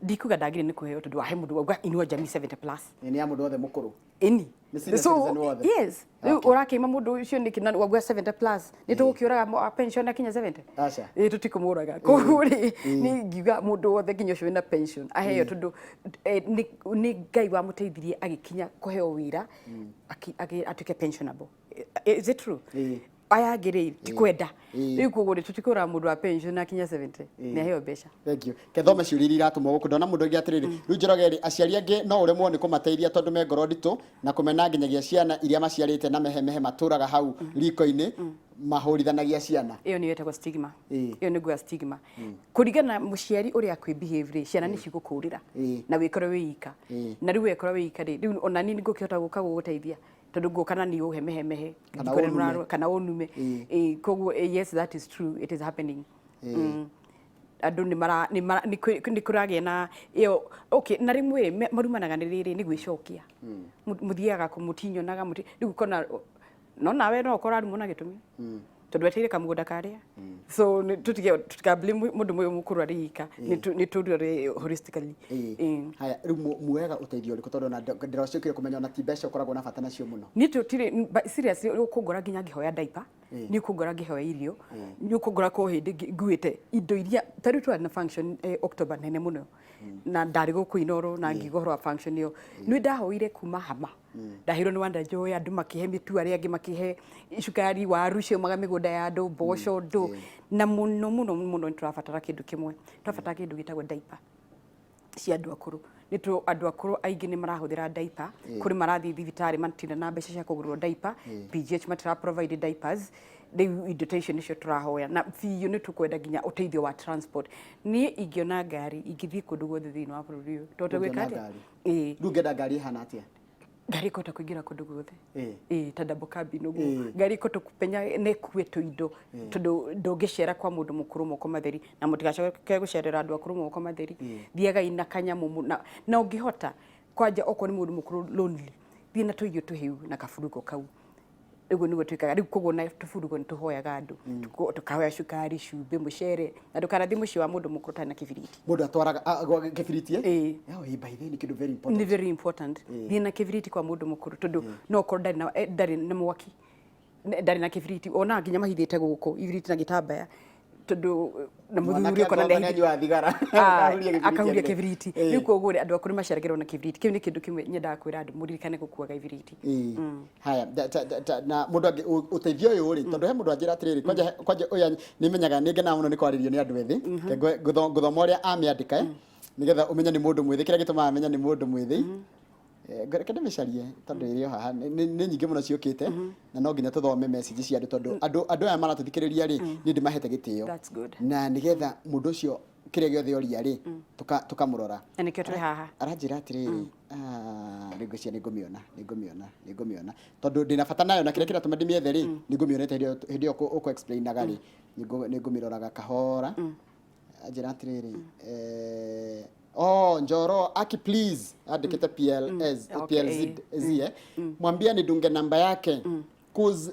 Ndikuga ndagĩrĩire nĩ kũheo, tondũ wahe mũndũ wauga Inua Jamii 70 plus. Nĩ ya mũndũ wothe mũkũrũ. Ĩni. Nĩ senior citizen wothe. Yes, rĩu ũrakĩima mũndũ ũcio nĩkĩ na wauga 70 plus? Nĩ tũgũkĩũraga pension akinya 70? Aca. Ĩ, tũtikũmũraga. Koguo rĩ, nĩ ngiuga mũndũ wothe nginya ũcio wĩna pension aheo, tondũ nĩ Ngai wamũteithirie agĩkinya kũheo wĩra atuĩke pensionable. Is it true? Ĩĩ. Aya angĩ rĩ, ti kwenda. Ĩĩ. Rĩu koguo rĩ, tũtikũraga mũndũ wa pension akinya 70, nĩ aheo mbeca. Thank you. Kethome ciũria iria iratũmwo gũkũ. Ndona mũndũ ũngĩ atĩrĩrĩ, rĩu Njoroge rĩ, aciari angĩ no ũremwo nĩ kũmateithia tondũ me ngoro nditũ na kũmena nginyagia ciana iria maciarĩte na mehemehe matũraga hau riko-inĩ mahũrithanagia ciana. Ĩyo nĩyo ĩtagwo stigma. Ĩĩ. Ĩyo nĩ stigma. Kũringana na mũciari ũrĩa akwĩ behave rĩ, ciana nĩ cigũkũrĩra na wĩkore wĩ ika. Na rĩu wekora wĩ ika rĩ, rĩu ona niĩ nĩngũkĩhota gũka gũgũteithia, tondũ ngũka na niĩ ũhemehemehe Kana ngikore ũnume. Kana ũnume. Ĩĩ, koguo yes, that is true, it is happening. Andũ nĩ mara nĩ mara nĩ kũragĩa na ĩyo. Okay, na rĩmwe marumanaga nĩ rĩrĩ, nĩ gwĩcokia. Mũthiaga kũ mũtinyonaga mũti rĩu ũkona no nawe no ũkorwo arumwo na gĩtũmi tondũ weteire kamũgũnda karĩa. So tũtige tũtika blame mũndũ ũyũ mũkũrũ arĩ ika, nĩ tũrore holistically. Ĩĩ. Haya, rĩu muoyaga ũteithio ũrĩkũ? Tondũ ona ndĩracokire kũmenya ona ti mbeca ũkoragwo na bata nacio mũno. Niĩ tũtirĩ, but seriously, ũkũngora nginya ngĩhoya diaper, nĩ ũkũngora ngĩhoya irio, nĩ ũkũngora ko hĩndĩ nguĩte indo iria ta rĩu twarĩ na function October nene mũno na ndarĩ gũkũ Inoro na ngiuga ũhoro wa function ĩyo, nĩ ndahoire kuma hama ndaheirwo nĩ Wanda Njoya, andũ makĩhe mĩtu, arĩa angĩ makĩhe cukari, waru ciaumaga mĩgũnda ya andũ, mboco, ndũ, na mũno mũno mũno nĩ tũrabatara kĩndũ kĩmwe, tũrabatara kĩndũ gĩtagwo diaper cia andũ akũrũ. Nĩ tũ andũ akũrũ aingĩ nĩ marahũthĩra diaper, kũrĩ marathiĩ thibitarĩ matirĩ na mbeca cia kũgũrwo diaper, PGH matira provide diapers. Rĩu indo ta icio nĩcio tũrahoya, na biũ nĩ tũkwenda nginya ũteithio wa transport. Niĩ ingĩona ngari ingĩthiĩ kũndũ guothe thĩinĩ wa bũrũri ũyũ tondũ gwĩka Ũngĩona atĩa? Ngari? Ĩĩ. Rĩu ngenda ngari ĩhana atĩa? Ngari ĩkũhota kũingĩra kũndũ guothe. Ĩĩ. Ĩĩ, ta double cabin ũguo. Ngari ĩkũhota kũpenya na ĩkue tũindo, tondũ ndũngĩcera kwa mũndũ mũkũrũ moko matheri, na mũtigacoke gũcerera andũ akũrũ moko matheri. Thiagai na kanyamũ na ũngĩhota kwanja okorwo nĩ mũndũ mũkũrũ lonely, thiĩ na tũirio tũhĩu na kaburugo kau. Ũguo nĩguo twĩkaga rĩu. Koguo na tũburugo nĩ tũhoyaga andũ. Tũkahoya cukari, cumbĩ, mũcere, na ndũkanathiĩ mũciĩ wa mũndũ mũkũrũ ũtarĩ na kĩbiriti. Mũndũ atwaraga kĩbiriti, eh? Ĩĩ. Oh, ĩ, by the way, nĩ kĩndũ very important. Nĩ very important. Thiĩ na kĩbiriti kwa mũndũ mũkũrũ, tondũ no ũkorwo ndarĩ na mwaki, ndarĩ na kĩbiriti, ona nginya mahithĩte gũkũ ibiriti na gĩtambaya, tondũ na mũthuri Mwanake ũkona angĩkorwo nĩanyuaga thigara, akahuria gĩbiriti. Akahuria Arĩre. kĩbiriti. Rĩu koguo rĩ, andũ akũrũ maceragĩrwo na kĩbiriti. Kĩu nĩ kĩndũ kĩmwe nyendaga kwĩra andũ mũririkane gũkuaga ibiriti. Ĩĩ. Haya, na mũndũ angĩ ũteithio ũyũ rĩ, tondũ he mũndũ anjĩra atĩrĩrĩ, kwanja ũyũ nĩ menyaga nĩ ngenaga mũno nĩ kwarĩrio nĩ andũ ethĩ. Reke ngũthoma ũrĩa amĩandĩka, nĩgetha ũmenye nĩ mũndũ mwĩthĩ, kĩrĩa gĩtũmaga menye nĩ mũndũ mwĩthĩ. Reke ndĩmĩcarie tondũ ĩrĩ o haha. Nĩ nyingĩ mũno ciũkĩte na no nginya tũthome message cia andũ, tondũ andũ aya maratũthikĩrĩria rĩ, niĩ ndĩmahete gĩtĩo. That's good. Na nĩgetha mũndũ ũcio kĩrĩa gĩothe oria rĩ, tũkamũrora. Na nĩkĩo tũrĩ haha. Aranjĩra atĩrĩrĩ, rĩu ngwĩciria nĩ ngũmĩona tondũ ndĩna bata nayo, na kĩrĩa kĩratũma ndĩmĩethe rĩ, nĩ ngũmĩonete hĩndĩ ĩyo ũkũ explainaga rĩ, nĩ ngũmĩroraga kahora. Anjĩra atĩrĩrĩ, oh, Njoro aki please, andĩkĩte PLS. PLZ, mwambia nidunge namba yake, cause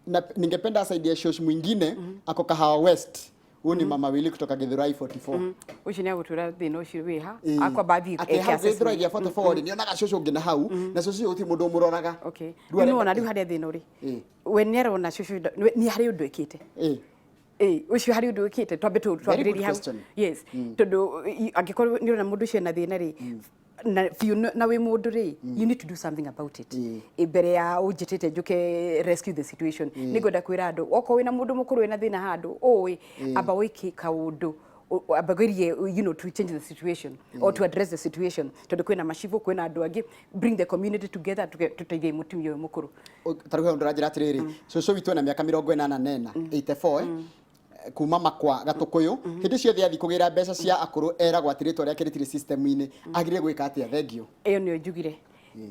Na ningependa asaidie shosh mwingine ako Kahawa West. Huyu ni Mama Wili kutoka Githurai 44. Ũcio nĩ agũtwĩra thĩna ũcio wĩ ha. Ĩĩ. Akwamba athiĩ Atĩ eke hau Githurai assessment. gĩa 44 rĩ, nĩonaga cũcũ ũngĩ na hau, na cũcũ ũcio gũtirĩ mũndũ ũmũroraga. Okay. Rĩu Rĩu arenda- nĩwona rĩu harĩa thĩna ũrĩ, Ĩĩ. we nĩ arona cũcũ nĩ harĩ ũndũ ĩkĩte. Ĩĩ. Ĩĩ, ũcio harĩ ũndũ wĩkĩte, twambe twambĩrĩrie hau. Question. Yes, tondũ angĩkorwo nĩ ũrona mũndũ ũcio ena thĩna rĩ, na biũ na wĩ mũndũ rĩ, you need to do something about it. Ĩ, mbere ya ũnjĩtĩte njũke rescue the situation. Nĩ ngwenda kwĩra andũ, okorwo wĩna mũndũ mũkũrũ wĩna thĩna handũ ũĩ, amba wĩke kaũndũ, amba gerie to change the situation or to address the situation, tondũ kwĩna macibũ, kwĩna andũ angĩ. Bring the community together, tũteithie mũtumia ũyũ mũkũrũ. Ta rĩu hau ndĩranjĩra atĩrĩrĩ, cũcũ witũ ena mĩaka 84, 84, kuma Makwa Gatũkũyũ. Hĩndĩ ciothe athiĩ kũgĩra mbeca cia akũrũ eragwo atĩ rĩtwa rĩake rĩtirĩ system-inĩ. Agĩrĩire gwĩka atĩa? Thengiũ. Ĩyo nĩyo njugire,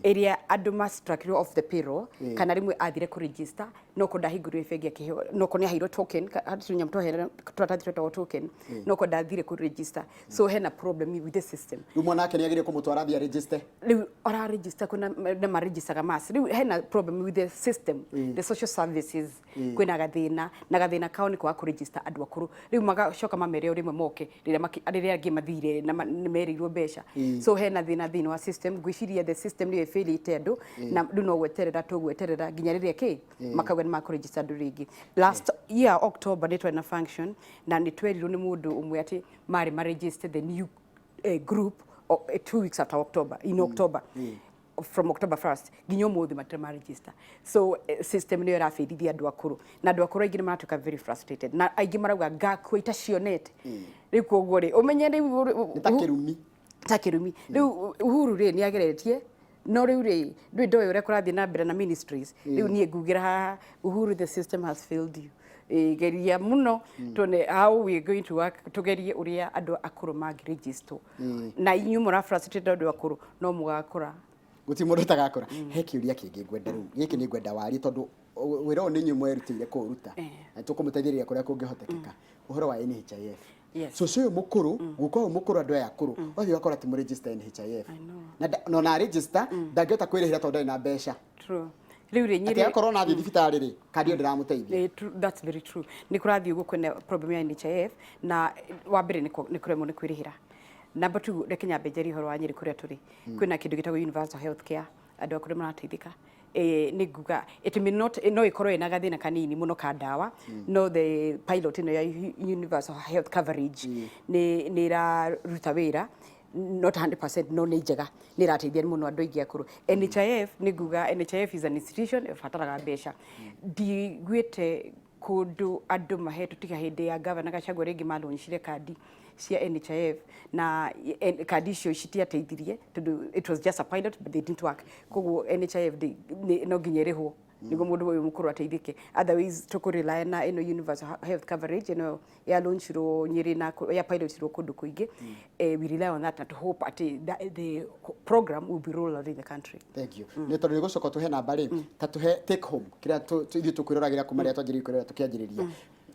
ĩrĩa andũ ma-struckirwo off the payroll, kana rĩmwe athire kũ-register no ko ndahingũrire bengi akĩheo, no ko nĩ aheirwo token, harĩ tũnyamũ twaheana tũratathi twetagwo token, no ko ndathire kũ-register. So hena problem with the system. Rĩu mwana wake nĩ agĩrĩire kũmũtwara athiĩ aregister? Rĩu ora-register kwĩna na maregistaga mass. Rĩu hena problem with the system, the social services. Kwĩna gathĩna, na gathĩna kao nĩ kwaga kũ-register andũ akũrũ. Rĩu magacoka mamere o rĩmwe moke rĩrĩa rĩrĩa angĩ mathire na nĩ merĩirwo mbeca. So hena thĩna thĩinĩ wa system. Ngwĩciria the system nĩyo ĩbĩrĩte andũ, na rĩu no gweterera tũgweterera nginya rĩrĩa kĩ makauga nĩ makũregister andũ rĩngĩ. Last year October nĩ twarĩ na function, na nĩ twerirwo nĩ mũndũ ũmwe atĩ marĩ maregister the new group 2 weeks after October, in October, from October 1st nginya ũmũthĩ matirĩ maregister. So system nĩyo ĩrabĩrithia andũ akũrũ, na andũ akũrũ aingĩ nĩ maratuĩka very frustrated, na aingĩ marauga ngakua itacionete. Rĩu koguo rĩ, ũmenye rĩu Nĩ ta kĩrumi. Ta kĩrumi. Rĩu Uhuru rĩ, nĩ ageretie, no rĩu rĩ, ndũĩ ndoĩ ũrĩa kũrathiĩ na mbere na ministries. Rĩu niĩ ngugĩra haha, Uhuru, the system has failed you. Geria mũno tuone how we are going to work, tugerie ũrĩa andũ akũrũ mangĩregister. Na inyuĩ mũra frustrated andũ akũrũ, no mũgakũra. Gũtirĩ mũndũ ũtagakũra. He kĩũria kĩngĩ ngwenda rĩu, gĩkĩ nĩ ngwenda warie, tondũ wĩra ũyũ nĩ inyuĩ mwerutĩire kũũruta, na tũkũmũteithĩrĩria kũrĩa kũngĩhotekeka. Ũhoro wa NHIF. Cũcũ ũyũ mũkũrũ, guka ũyũ mũkũrũ, andũ aya akũrũ wathiĩ ũgakora ti mũregister NHIF. I know. Na ona register ndangĩhota kwĩrĩhĩra tondũ ndarĩ na mbeca. True. Rĩu rĩ, Atĩ Nyĩrĩ akorwo na athiĩ thibitarĩ rĩ, kandi ĩyo ndĩramũteithia. True, that's very true. Nĩ kũrathiĩ ũguo. Kwĩna problem ya NHIF, na wa mbere nĩ kũremwo nĩ kwĩrĩhĩra. Number two, reke nyambe njarie ũhoro wa Nyĩrĩ kũrĩa tũrĩ. Kwĩna kĩndũ gĩtagwo universal health care, andũ akũrũ marateithĩka. Nĩ nguga it may not, no ĩkorwo ĩna gathĩna kanini mũno ka ndawa, no the pilot ĩno ya universal health coverage nĩ ĩraruta wĩra, not 100%, no nĩ njega, nĩ ĩrateithia mũno andũ aingĩ akũrũ. NHIF, nĩ nguga NHIF is an institution ĩbataraga mbeca. Ndiguĩte kũndũ andũ mahetwo tiga hĩndĩ ya Gavana Gachagua rĩngĩ malaunchire kandi cia NHIF, na kandi icio citiateithirie tondũ it was just a pilot, but they didn't work. Koguo NHIF no nginya ĩrĩhwo nĩguo mũndũ ũyũ mũkũrũ ateithĩke. Otherwise tũkũrely na ĩno universal health coverage ĩno ya launchirwo Nyĩrĩ na ya pilotirwo kũndũ kũingĩ. We rely on that na to hope atĩ the program will be rolled out in the country. Thank you. Nĩ tondũ nĩ gũcoka tũhe namba rĩ, ta tũhe take home kĩrĩa ithuĩ tũkwĩroragĩra kuma rĩrĩa twanjĩrĩirie kwĩrora tũkĩanjĩrĩria.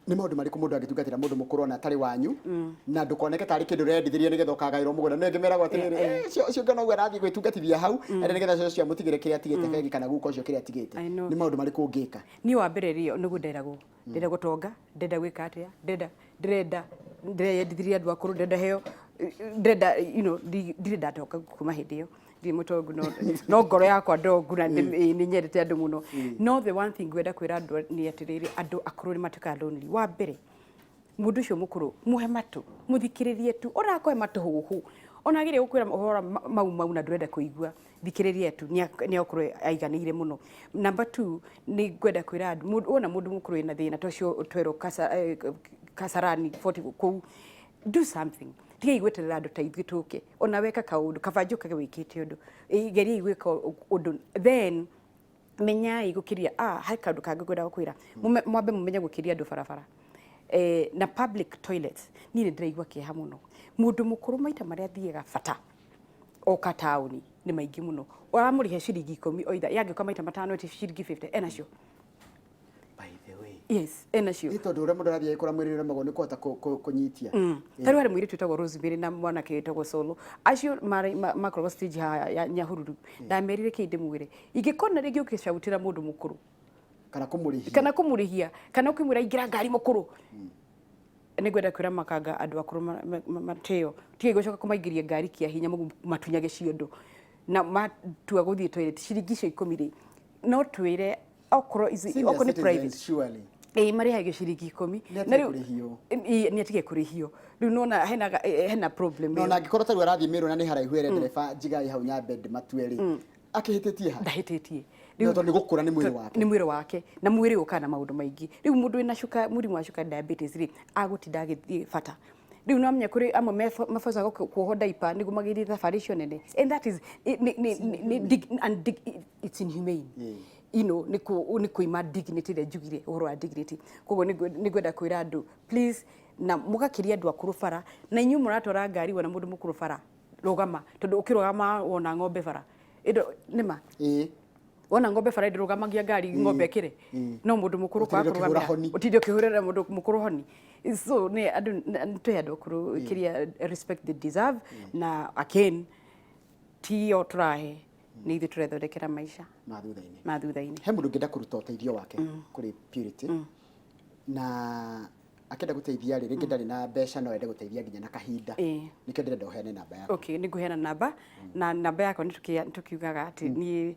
Nĩ maũndũ marĩkũ mũndũ angĩtungatĩra mũndũ mũkũrũ ona atarĩ wanyu, na ndũkoneke tarĩ kĩndũ ũrendithĩria nĩgetha ũkagaĩrwo mũgũnda? Nĩ ngĩmeragwo atĩrĩrĩ, "Eh, ũcio ũngĩ noguo arathiĩ gwĩtungatithia hau arĩ nĩgetha cio amũtigĩre kĩrĩa atigĩte bengi, kana guka ũcio kĩrĩa atigĩte." I know. Nĩ maũndũ marĩkũ ũngĩka? Niĩ wa mbere rĩ, nĩguo nderagwo ndĩrenda gũtonga, ndĩrenda gwĩka atĩa, ndĩrenda ndĩrenda ndĩreyendithirie andũ akũrũ, ndĩrenda heo, ndĩrenda ndirĩ ndatonga kuma hĩndĩ ĩyo, ndirĩ mũtongu, no ngoro yakwa ndongu na nĩ nyendete andũ mũno. No the one thing ngwenda kwĩra andũ nĩ atĩrĩrĩ, andũ akũrũ nĩ matuĩkaga lonely. Wa mbere, mũndũ ũcio mũkũrũ mũhe matũ, mũthikĩrĩrie tu. Ona akũhe matũhũhũ, ona ageria gũkwĩra ũhoro mau mau na ndũrenda kũigua, thikĩrĩria tu, nĩ egũkorwo aiganĩire mũno. Number two, nĩ ngwenda kwĩra andũ, wona mũndũ mũkũrũ wĩna thĩna ta ũcio twerwo Kasarani 40 kũu, do something. Tigai gweterera andũ ta ithuĩ tũke. Ona weka kaũndũ kaba njũkage wĩkĩte ũndũ. Geriai gwĩka ũndũ. Then menyai gũkĩria, he kaũndũ kangĩ ngwenda gũkwĩra. Mwambe mũmenye gũkĩria andũ barabara na public toilets. Niĩ nĩ ndĩraigua kĩeha mũno, mũndũ mũkũrũ maita marĩa athiaga bata oka taũni nĩ maingĩ mũno. Ũramũrĩha ciringi 10 oitha yangĩũka maita 5 ĩti ciringi 50 enacio. By the way, Yes, enacio. Nĩ tondũ ũrĩa mũndũ arathiĩ agĩkũra, mwĩrĩ ũremagwo nĩ kũhota kũnyitia. Ta rĩu harĩ mũirĩtu wĩtagwo Rosemary na mwanake wĩtagwo Solo, acio makoragwo stage haha ya Nyahururu. Ndamerire kĩ ndĩmwĩre, ingĩkona rĩngĩ ũkĩcautĩra mũndũ mũkũrũ. Kana kũmũrĩhia. Kana kũmũrĩhia, kana ũkĩmwĩra ingĩra ngari mũkũrũ. Nĩ ngwenda kwĩra makanga andũ akũrũ matĩo, tigai gũcoka kũmaingĩria ngari kĩa hinya mũguo matunyage ciondo na matua gũthiĩ toilet ciringi icio 10 rĩ, no twĩre okorwo ici Senior okorwo nĩ citizens, private surely. Ĩĩ, marĩhagio ciringi 10. Nĩ atige Na rĩu- kũrĩhio. Ĩĩ, nĩ atige kũrĩhio. Rĩu nona hena problem No ĩyo. ona angĩkorwo tarĩu arathiĩ Mĩrũ na nĩ haraihu ere ndereba njigai hau nyambe ndĩmatue rĩ, akĩhĩtĩtie ha? Ndahĩtĩtie. No tondũ nĩ gũkũra, nĩ mwĩrĩ wake. Nĩ mwĩrĩ wake, na mwĩrĩ ũkaga na maũndũ maingĩ. Rĩu mũndũ wĩna cuka, mũrimũ wa cukari, diabetes rĩ, agũtinda agĩthiĩ bata. Rĩu no amenya kũrĩ amwe mabocaga kuohwo diaper nĩguo magĩthiĩ thabarĩ icio nene, and that is nĩ it's inhumane. Nĩ kũima dignity ĩrĩa njugire ũhoro wa dignity. Koguo nĩ ngwenda kwĩra andũ, please, na mũgakĩria andũ akũrũ bara, na inyuĩ mũratwara ngari, wona mũndũ mũkũrũ bara, rũgama, tondũ ũkĩrũgama wona ng'ombe bara ĩndo nĩma. Wona ng'ombe bara ndĩrũgamagia ngari ng'ombe ĩkĩre, no mũndũ mũkũrũ kwaga Ũtinde ũkĩhũra kũrũgamĩra honi. Ũtinde ũkĩhũrĩra mũndũ mũkũrũ honi. So nĩ andũ twĩ andũ akũrũ kĩrĩa respect they deserve. Na again, tio tũrahe, nĩ ithuĩ tũrethondekera maica ma thutha-inĩ. Ma thutha-inĩ. He mũndũ ũngĩenda kũruta ũteithio wake kũrĩ Purity, na akĩenda gũteithia rĩ, rĩngĩ ndarĩ na mbeca, no ende gũteithia nginya na kahinda. Nĩkĩo ndĩrenda ũheane namba yaku. Okay, nĩ ngũheana namba, na namba yakwa nĩ tũkiugaga atĩ niĩ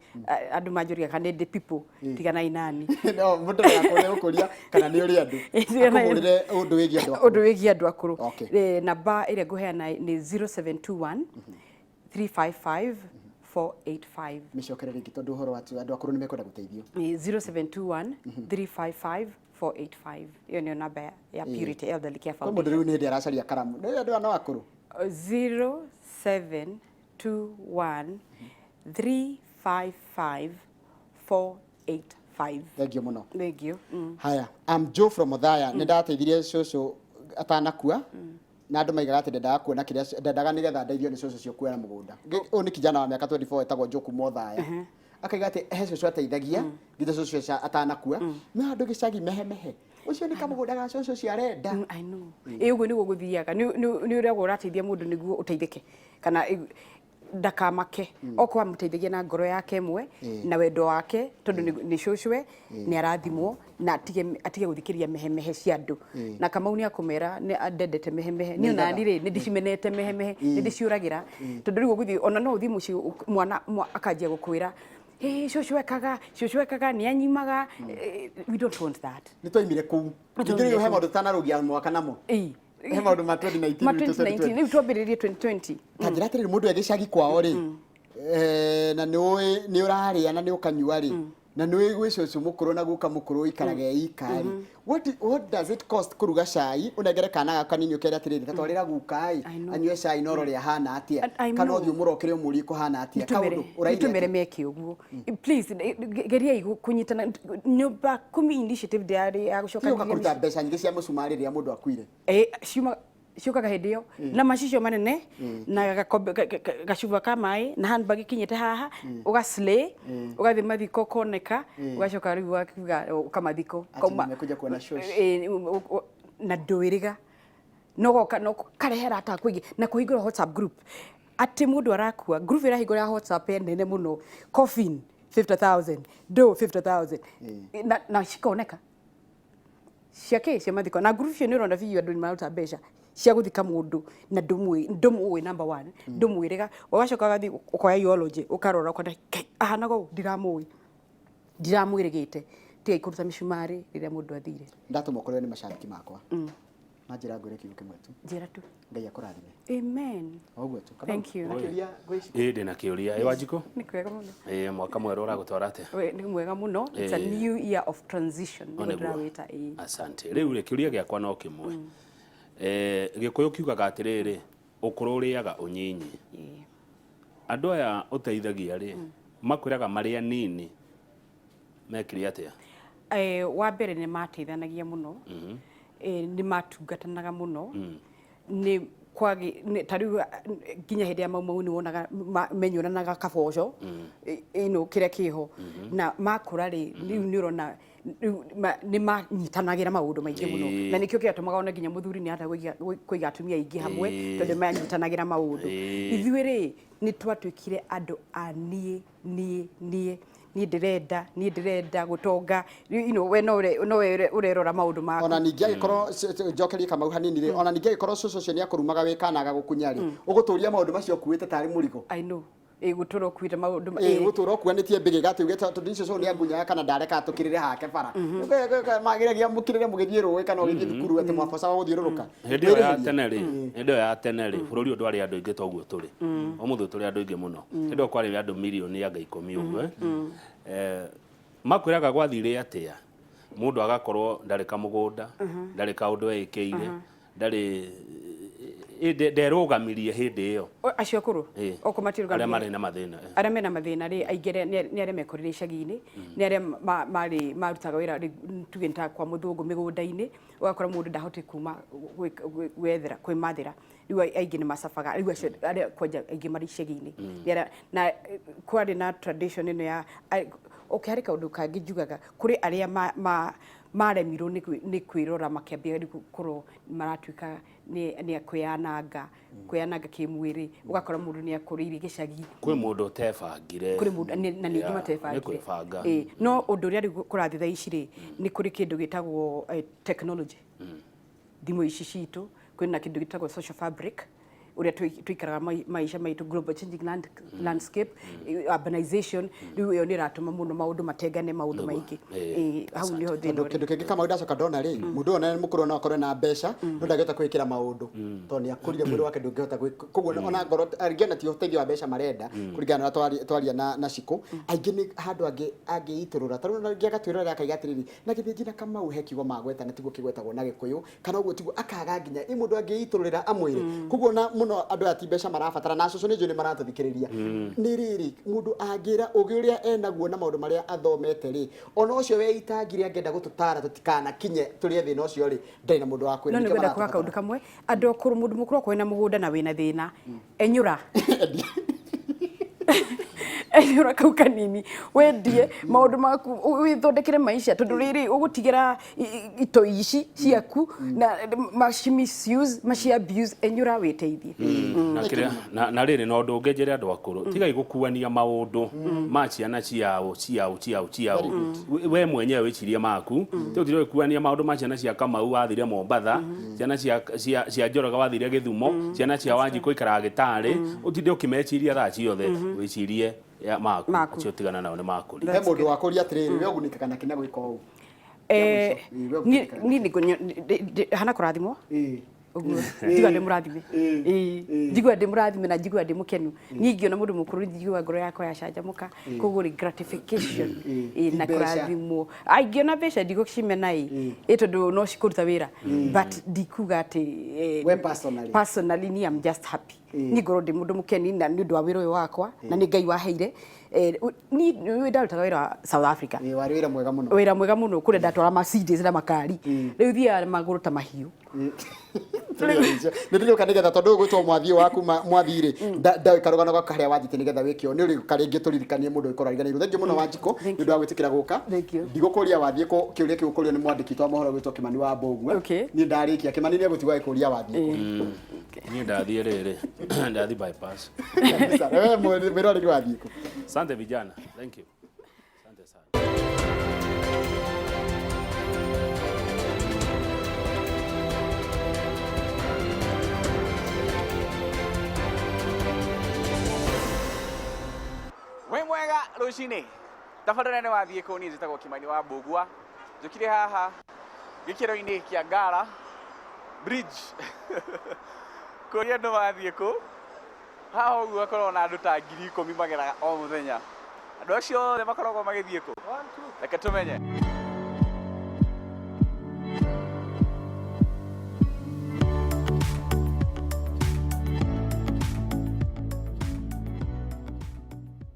andũ manjũria kana nĩ ndĩ people, tiganai nani. No mũndũ ndagakũre gũkũria kana nĩ ũrĩ andũ Tiganai. Akũhũrĩre ũndũ wĩgiĩ andũ akũrũ. Ũndũ wĩgiĩ andũ akũrũ. Namba ĩrĩa ngũheana nĩ 0721 355 485. Mĩcokere rĩngĩ, tondũ ũhoro wa andũ akũrũ nĩ mekwenda gũteithio. Nĩ 0721 355 485. Ĩyo nĩyo namba ya Purity Elderly Care Kwĩ mũndũ Foundation. rĩu nĩ hĩndĩ aracaria karamu, nĩ andũ aya no akũrũ. 0721 355 485. Thank you mũno. Thank you. Haya, I'm Joe from Othaya. Nĩ ndateithirie cũcũ atanakua, na andũ maigaga atĩ ndendaga kuona kĩrĩa ndendaga nĩgetha ndeithio nĩ cũcũ ũcio kuoya mũgũnda. Ũyũ nĩ kijana wa mĩaka 24 etagwo Joe kuma Othaya. Akaiga atĩ he cũcũ ateithagia nginya cũcũ ũcio atanakua, no andũ gĩcagi mehemehe ũcio nĩ kamũgũnda ga cũcũ ũcio arenda. I know. Ĩ, ũguo nĩguo gũthiaga. Nĩ ũrĩa ũrateithia mũndũ nĩguo ũteithĩke, kana ndakamake okorwo amũteithagia na ngoro yake ĩmwe na wendo wake, tondũ nĩ cũcũwe, nĩ arathimwo, na atige gũthikĩrĩria mehemehe cia andũ. Na Kamau nĩ akũmera nĩ ndendete mehemehe. Niĩ onani rĩ, nĩ ndĩcimenete mehemehe, nĩ ndĩciũragĩra, tondũ rĩu ũgũthiĩ ona no ũthiĩ mũciĩ mwana akanjia gũkwĩra, "Ĩ, cũcũ ekaga nĩ anyimaga." We don't want that. Nĩ twaimire kũu. Ningĩ rĩu he maũndũ tũtanarũgia mwaka namo. He maũndũ ma 2019. Ma 2019, rĩu twambĩrĩrie 2020. Ta njĩra atĩrĩrĩ, mũndũ e gĩcagi kwao rĩ, na nĩ ũĩ nĩ ũrarĩa na nĩ ũkanyua rĩ, na nĩ ũĩ gwĩ cũcũ mũkũrũ na guka mũkũrũ ũikaraga e ika rĩ, what does it cost kũruga cai ũnengere kana gaku kanini, ũkere atĩrĩrĩ, tatwarĩra guka ĩ I know. anyue cai na ũrore ahana atĩa, I kana know. ũthiĩ ũmũrokere ũmũrie kũhana atĩa? Kaũndũ ũraire Nĩtũmere atĩa? meke ũguo. Please, geriai kũnyitana Nyumba Kumi initiative ndĩarĩ ya Tiga gũcokanĩrĩria ũka kũruta mbeca nyingĩ cia mũcumarĩ rĩrĩa mũndũ akuire. Ciuma ciũkaga hĩndĩ ĩyo na macicio manene na gakombe gacuba ka maĩ na handbag ikinyĩte haha, ũgaslay, ũgathiĩ mathiko koneka, ũgacoka rĩu wakiuga ũkamathiko. Ati nimekuja kuona shosh. Na ndwĩrĩga no goka no karehera ata kũingĩ na kũhingũra WhatsApp group atĩ mũndũ arakua, group ĩrahingũra ya WhatsApp nene mũno, coffin 50,000, do 50,000, na cikoneka cia kĩ cia mathiko, na group icio nĩ ũrona biũ andũ nĩ maruta mbeca cia gũthika mũndũ na ndũmũĩ, ndũmũĩ number one, ndũmwĩrĩga. Ũgacoka ũgathiĩ ũkoya eulogy, ũkarora, ũkona Ngai, ahanaga ũũ, ndiramũĩ, ndiramwĩrĩgĩte. Tigai kũruta mĩcumarĩ rĩrĩa mũndũ athire. Ndatũma ũkorwo nĩ macambĩki makwa manjĩra ngwĩre kiugo kĩmwe tu. Njĩra tu. Ngai akũrathime. Amen. O ũguo tu. Kamau, Thank you. na kĩũria ngwĩciria? Ĩ, ndĩna kĩũria. Ĩ, Wanjikũ? Nĩ kwega mũno. Ĩ, mwaka mwerũ ũragũtwara atĩa? We, nĩ mwega mũno. It's a new year of transition O nĩguo nĩguo. ndĩrawĩta, ĩĩ. Asante. Rĩu rĩ, kĩũria gĩakwa no kĩmwe. Gĩkũyũ kiugaga atĩrĩrĩ, ũkũrũ ũrĩaga ũnyinyi. Andũ aya ũteithagia rĩ, makwĩraga marĩ anini mekire atĩa? Wa mbere nĩ mateithanagia mũno, nĩ matungatanaga mũno, nĩ kwagi ta rĩu nginya hĩndĩ ya Mau Mau nĩ wonaga menyũranaga kaboco, kĩrĩa kĩho na makũra rĩ, rĩu nĩ ũrona. Rĩu nĩ manyitanagĩra maũndũ maingĩ mũno. Na nĩkĩo kĩatũmaga ona nginya mũthuri nĩ ahota kũiga atumia aingĩ hamwe, tondũ manyitanagĩra maũndũ. Ithuĩ rĩ, nĩ twatuĩkire andũ a niĩ, niĩ, niĩ, niĩ ndĩrenda, niĩ ndĩrenda gũtonga. We nowe ũrerora maũndũ maku. Ona ningĩ angĩkorwo njokerie Kamau hanini rĩ, ona ningĩ angĩkorwo cũcũ ũcio nĩ akũrumaga wĩ kana agagũkunya rĩ, ũgũtũria maũndũ macio ũkuĩte tarĩ mũrigo. I know. Ĩ gũtũra ũkuĩte maũndũ Gũtũra ũkuanĩtie mbĩgĩga atĩ uge tondũ icio cũcũ nĩ angunyaga kana ndareka tũkĩrĩre hake bara. Mageragia mũkĩrĩre mũgĩthiĩ rũĩ kana ũgĩthiĩ thukuru atĩ mwabocaga gũthiũrũrũka. Hĩndĩ ĩyo ya tene rĩ, hĩndĩ ĩyo ya tene rĩ, bũrũri ũyũ ndwarĩ andũ aingĩ ta ũguo tũrĩ. Ũmũthĩ tũrĩ andũ aingĩ mũno. Hĩndĩ ĩyo kwarĩ andũ mirioni anga 10 ũguo. Makwĩraga gwathire atĩa, mũndũ agakorwo ndarĩ kamũgũnda, ndarĩ kaũndũ eĩkĩire, ndarĩ nderũgamirie hĩndĩ ĩyo. Acio akũrũ oko matirũgamirie. Arĩa marĩ na mathĩna. Arĩa mena mathĩna rĩ, aingĩ nĩ arĩa mekorire icagi-inĩ, nĩ arĩa marĩ marutaga wĩra rĩ, tuge nĩ ta kwa mũthũngũ mĩgũnda-inĩ, ũgakora mũndũ ndahotire kuma gwethera, kwĩmathĩra. Rĩu aingĩ nĩ macabaga, rĩu acio arĩa kwanja aingĩ marĩ icagi-inĩ. Nĩ arĩa, na kwarĩ na tradition ĩno ya, okay, harĩ kaũndũ kangĩ njugaga, kũrĩ arĩa maremirwo nĩ kwĩrora makĩambia rĩu gũkorwo maratuĩka nĩ kwĩyananga, kwĩyananga kĩmwĩrĩ, ũgakora mũndũ nĩ akũrĩire gĩcagi. Kwĩ mũndũ ũtebangire. Kũrĩ mũndũ, na ningĩ matebangire. Nĩ kwĩbanga. No ũndũ ũrĩa rĩu kũrathiĩ thaa ici rĩ, nĩ kũrĩ kĩndũ gĩtagwo technology. Thimũ ici citũ, kwĩna kĩndũ gĩtagwo social fabric, ũrĩa tũikaraga maica maitũ, global changing landscape, urbanization, rĩu ĩyo nĩ ĩratũma mũno maũndũ matengane, maũndũ maingĩ. Hau nĩho thĩna ũrĩ. Kĩndũ kĩngĩ Kamau ndacoka ndona rĩ, mũndũ ũyũ ona mũkũrũ no akorwo na mbeca, no ndangĩhota kwĩkĩra maũndũ, tondũ nĩ akũrire mwĩrĩ wake ndũngĩhota gwĩka. Koguo ona ngoro, angĩ ona ti ũteithio wa mbeca marenda, kũringana na ũrĩa twaria na Shiko, aingĩ nĩ handũ angĩitũrũra. Ta rĩu ona ũngĩ agatwĩrorera akaiga atĩrĩrĩ, na githĩ nginya Kamau he kiugo magweta na tiguo kĩgwetagwo na Gĩkũyũ, kana ũguo tiguo, akaga nginya ĩ mũndũ angĩitũrũrĩra amwĩre. Koguo ona mũno andũ aya ti mbeca marabatara, na cũcũ nĩ njũĩ nĩ maratũthikĩrĩria. Nĩ rĩrĩ, mũndũ angĩra ũgĩ ũrĩa enaguo na maũndũ marĩa athomete rĩ, ona ũcio weitangire angĩenda gũtũtara tũtikanakinye tũrĩe thĩna ũcio rĩ, ndarĩ na mũndũ wa kwĩra. No nĩ Nĩkĩo ngwenda kuga maratũbatara. kaũndũ kamwe, andũ akũrũ, mũndũ mũkũrũ akorwo wĩna mũgũnda na wĩna thĩna, enyũra. Enyũra kau kanini, wendie maũndũ maku, wĩthondekere maica, tondũ rĩrĩ ũgũtigĩra itoi ici ciaku na maci misuse, maci abuse, enyũra wĩteithie. Na kĩrĩa, na rĩrĩ na ũndũ ũngĩ njĩre andũ akũrũ, tigai gũkuania maũndũ ma ciana ciao, ciao, ciao, ciao. We mwenyewe wĩcirie maku. Ti ũtire gũkuania maũndũ ma ciana cia Kamau wathire Mombatha, ciana cia Njoroge wathire Gĩthumo, ciana cia Wanjikũ ikaraga Gĩtarĩ, ũtinde ũkĩmeciria thaa ciothe, wĩcirie ya maku, Maku. acio tigana nao nĩ makũrire. He mũndũ wakũria atĩrĩrĩ, we ũgunĩkaga na kĩ na gwĩka ũũ? We ũgunĩkaga. Niĩ hana kũrathimwo? Ũguo. Njigua ndĩ mũrathime. Njigua ndĩ mũrathime na njigua ndĩ mũkenu. Niĩ ingĩona mũndũ mũkũrũ njigua ngoro yakwa yacanjamũka. Koguo rĩ gratification. Na Ti mbeca. kũrathimwo. Ingĩona mbeca ndigũcimena ĩ. Tondũ no cikũruta wĩra. But ndikuga atĩ, We personally. Personally, niĩ I'm just happy. Niĩ ngorwo ndĩ mũndũ mũkeni na nĩ ũndũ wa wĩra ũyũ wakwa, na nĩ Ngai waheire. Niĩ nĩ ndarutaga wĩra wa South Africa. Warĩ wĩra mwega mũno. Wĩra mwega mũno, kũrĩa ndatwara Mercedes na makari. Rĩu thiaga magũrũ ta mahiũ. Nĩ ndĩroka nĩgetha tondũ ũyũ gwĩtwo mwathi wa kuma mwathi rĩ, ndoĩ karũgano gaka harĩa wathiĩte nĩgetha wĩke ũũ. Nĩ ũrĩũka rĩngĩ tũririkanie mũndũ ũgĩkorwo ariganĩirwo. Thengiũ mũno Wanjikũ, Thank nĩ ũndũ wa gwĩtĩkĩra gũka. Thank you. Ndigũkũria wathiĩ kũ, kĩũria kĩu ũkũrio nĩ mwandĩki witũ wa mohoro gwĩtwo Kĩmani wa Mbũgua. Niĩ ndarĩkia, Kĩmani nĩ egũtigwo agĩkũria wathiĩ kũ. Niĩ ndathiĩ rĩrĩ, ndathiĩ bypass. Kabisa. Na wewe mwĩroreri wathiĩ kũ? Asante vijana. Thank you. Asante sana. Wĩ mwega rũcinĩ. Tabarĩra nĩ wathiĩ kũ, niĩ njĩtagwo Kĩmani wa Mbũgua. Njũkire haha gĩkĩro-inĩ kĩa Ngara Bridge. Kũria andũ mathiĩ kũ. Haha ũguo hakoragwo na andũ ta 10,000 mageraga o mũthenya. Andũ acio othe makoragwo magĩthiĩ kũ? Reke tũmenye.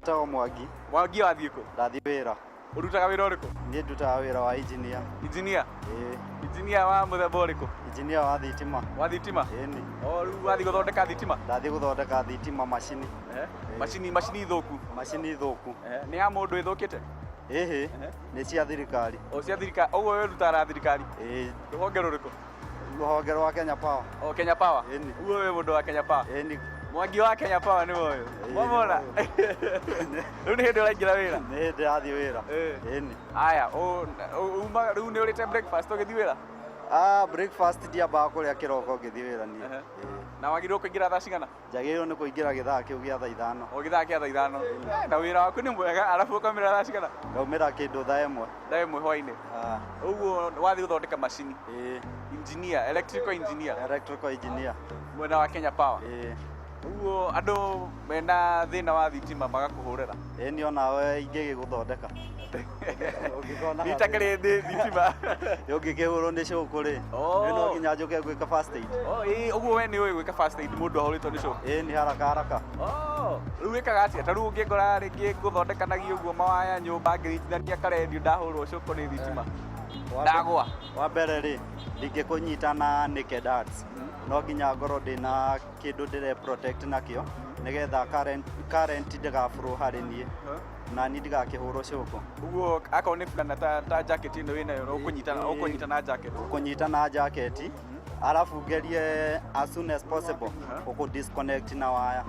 Njĩtagwo Mwangi. Mwangi wathiĩ kũ? Ndathiĩ wĩra. Ũrutaga wĩra ũrĩkũ? Niĩ ndutaga wĩra wa engineer. Engineer? Ĩĩ. Engineer wa mũthemba ũrĩkũ? Engineer wa thitima. Wa thitima? Ĩni. O rĩu wathiĩ gũthondeka thitima? Ndathiĩ gũthondeka thitima macini. Macini, macini thũku? Macini thũku. Nĩ ya mũndũ ĩthũkĩte? Ĩhĩ, nĩ cia thirikari. O cia thirikari, ũguo we ũrutaga na thirikari? Ĩĩ. Rũhonge rũrĩkũ? Rũhonge rwa Kenya Power. O Kenya Power? Ĩni. Ũguo wĩ mũndũ wa Kenya Power? Ĩni. Mwangi wa Kenya Power nĩ ũyũ. Wamona? Rĩu nĩ hĩndĩ ũraingĩra wĩra? Nĩ hĩndĩ ndĩrathiĩ wĩra. Ĩni. Aya, uma rĩu nĩ ũrĩte breakfast ũgĩthiĩ wĩra? Ah, breakfast ndiambaga kũrĩa kĩroko ngĩthiĩ wĩra niĩ. Na wagĩrĩirwo kũingĩra thaa cigana? Njagĩrĩirwo nĩ kũingĩra gĩthaa kĩu gĩa thaa 5. O gĩthaa kĩa thaa 5. Na wĩra waku nĩ mwega, arabu ũkaumĩra thaa cigana? Ngaumĩra kĩndũ thaa 1. Thaa 1 hwainĩ. Ũguo wathiĩ gũthondeka macini? Ĩĩ. Engineer, electrical engineer. Electrical engineer. Mwena wa Kenya Power. Ĩĩ. Ũguo andũ mena thĩna wa thitima magakũhũrĩra? Ĩĩ niĩ onawe ingĩgĩgũthondeka. Rita kĩrĩ thĩ thitima. Ũngĩkĩhũrwo nĩ cũkũ rĩ, nĩ no nginya njũke gwĩka first aid. Oh, ĩĩ, ũguo we nĩ ũĩ gwĩka first aid mũndũ ahũrĩtwo nĩ cũkũ? Ĩĩ nĩ haraka haraka. Oh, rĩu wĩkaga atĩa? Ta rĩu ũngĩngora rĩngĩ ngũthondekanagia ũguo mawaya nyũmba ngĩnyitithania karendio ndahũrwo cũkũ nĩ thitima. Ndagwa. Wa mbere rĩ, ndingĩkũnyita na naked hands. No nginya ngorwo ndĩna kĩndũ ndĩre protect nakĩo nĩgetha current ndĩgabũrwo harĩ niĩ na niĩ ndigakĩhũrwo cũkũ. Ũguo akorwo nĩ fulana ta jacket ĩno wĩnayo no ũkũnyita na jacket. Ũkũnyita na jacket arabu ngerie as soon as possible ũkũ disconnect na waya.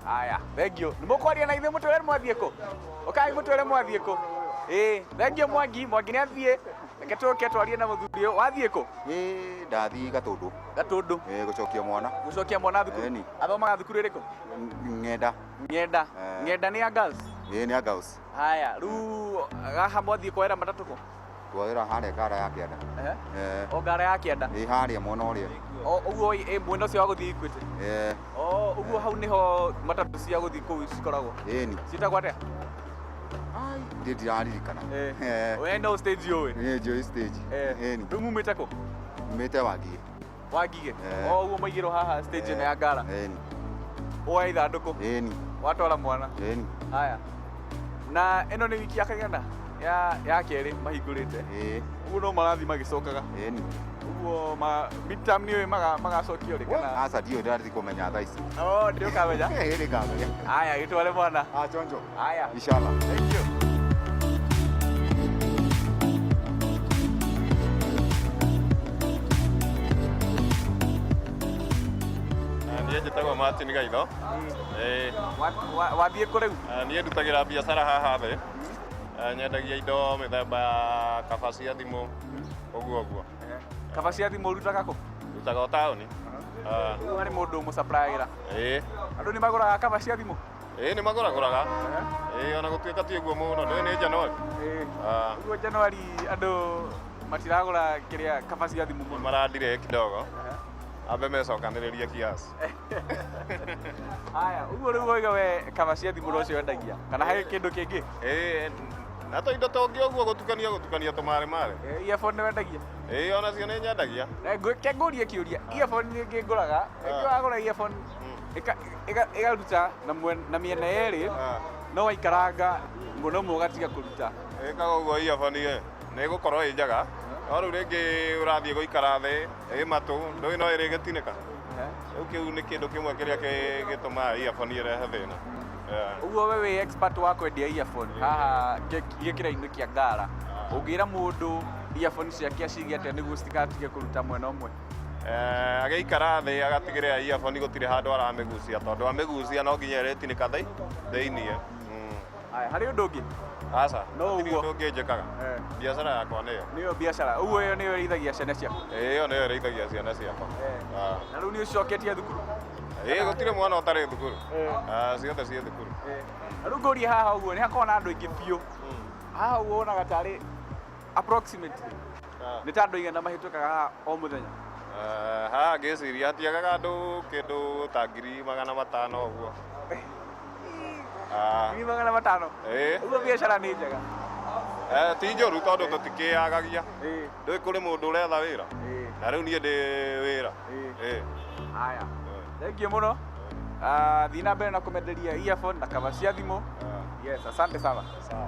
Aya, thank you. Nĩ mũkwaria na ithuĩ mũtwĩre mwathiĩ kũ? Ũkai mũtwĩre mwathiĩ kũ? Ĩĩ, thank you Mwangi, Mwangi nĩ athiĩ. Reke tũke twarie na mũthuri ũyũ. Wathiĩ kũ? Ĩĩ, ndathiĩ Gatũndũ. Gatũndũ? Ĩĩ, gũcokia mwana. Gũcokia mwana thukuru? Ĩni. Athomaga thukuru ĩrĩkũ? Ng'enda. Ng'enda. Ng'enda nĩ ya girls? Ĩĩ, nĩ ya girls. Haya, rĩu haha mwathiĩ kuoera matatũ kũ? Tuoera harĩa ngara ya kĩanda. O ngara ya kĩanda? Ĩĩ, harĩa mwena ũrĩa. O ũguo ĩ mwena ũcio wa gũthiĩ Equity? Ĩĩ. O ũguo hau nĩho matatũ cia gũthiĩ kũu cikoragwo? Ĩni. Ciĩtagwo atĩa? Ndiĩ ndiraririkana. We no stage ũĩ? Niĩ njũĩ stage. Ĩni. Rĩu mumĩte kũ? Mumĩte Wangigĩ. Wangigĩ? O ũguo maigĩrwo haha stage ĩno ya ngara? Ĩni. Woya ithandũkũ? Ĩni. Watwara mwana? Ĩni. Haya. Na ĩno nĩ wiki ya kaigana? Ya kerĩ mahingũrĩte. Ũguo no marathiĩ magĩcokaga. Ĩni. Ũguo midterm nĩ ũĩ magacokio rĩ kana? Aca ndiũĩ ndĩrathiĩ kũmenya thaa ici. Oh, ndio kamenya. Ĩĩ nĩ ngamenya. Haya, gĩtware mwana. Ah, chonjo. Haya. Inshallah. Thank you. Niĩ njĩtagwo Martin Gaitho. Ĩĩ. Wathiĩ kũ rĩu? Niĩ ndutagĩra biacara haha thĩ. Nyendagia indo mĩthemba ya kaba cia thimũ, ũguo ũguo. Kaba cia thimũ ũrutaga kũ? Ndutaga o taũni. Ũguo harĩ mũndũ ũmũsupplyĩra? Ĩĩ. Andũ nĩ magũraga kaba cia thimũ? Ĩĩ nĩ magũragũraga. Ĩĩ ona gũtuĩka ti ũguo mũno, ndũĩ nĩ Januari. Ũguo Januari andũ matiragũra kĩrĩa kaba cia thimũ mũno. Marandirĩ kidogo. Ambe mecokanĩrĩrie kiasi. Haya, ũguo rĩu wauga we kaba cia thimũ nocio wendagia kana harĩ kĩndũ kĩngĩ? Ĩĩ, na tũindo tũngĩ ũguo gũtukania gũtukania tũmarĩ marĩ. Earphone nĩ wendagia? Ĩĩ onacio nĩ nyendagia. Reke ngũrie kĩũria, earphone nĩ ngũraga, rĩngĩ wagũra earphone ĩgaruta na mĩena yerĩ, no waikaranga mũno ũmwe ũgatiga kũruta. Ĩkaga ũguo earphone ĩ, nĩ ĩgũkorwo ĩ njega, no rĩu rĩngĩ ũrathiĩ gũikara thĩ, ĩ matũ, ndũĩ no ĩrĩgĩtinĩka. Rĩu kĩu nĩ kĩndũ kĩmwe kĩrĩa gĩtũmaga earphone ĩrehe thĩna. Ũguo we wĩ expert wa kwendia earphone haha gĩkĩra-inĩ kĩa Ngara. Ũngĩra mũndũ earphone ciake acige atĩa nĩguo citigatige kũruta mwena ũmwe? Agĩikara thĩ agatigĩrĩra earphone gũtirĩ handũ aramĩgucia, tondũ amĩgucia no nginya ĩrĩtinĩka thĩiniĩ. Haya, harĩ ũndũ ũngĩ? Aca, No hatirĩ ũguo. ũndũ ũngĩ njĩkaga. Biacara yakwa nĩyo. Nĩyo biacara. Ũguo ĩyo nĩyo ĩrĩithagia ciana ciaku? Ĩĩ, ĩyo nĩyo ĩrĩithagia ciana ciakwa. Na rĩu nĩ ũcoketie thukuru? Ĩĩ, gũtirĩ mwana ũtarĩ thukuru. Ciothe ciĩ thukuru. Na rĩu ngũrie haha ũguo, nĩ hakoragwo na andũ aingĩ biũ. Haha ũguo wonaga tarĩ approximately nĩ ta andũ aigana mahĩtũkaga haha o mũthenya? Haha ngĩciria hatiagaga andũ kĩndũ ta 500,000 ũguo. 500,000? Ĩĩ. Ũguo biacara nĩ njega? Ti njũru tondũ tũtikĩagagia. Ndũĩ kũrĩ mũndũ ũretha wĩra. Na rĩu niĩ ndĩ wĩra. Ĩĩ. Haya. Thank you mũno. Thiĩ na mbere na kũmenderia earphone na kaba cia thimũ. Yes, asante sana. Sawa.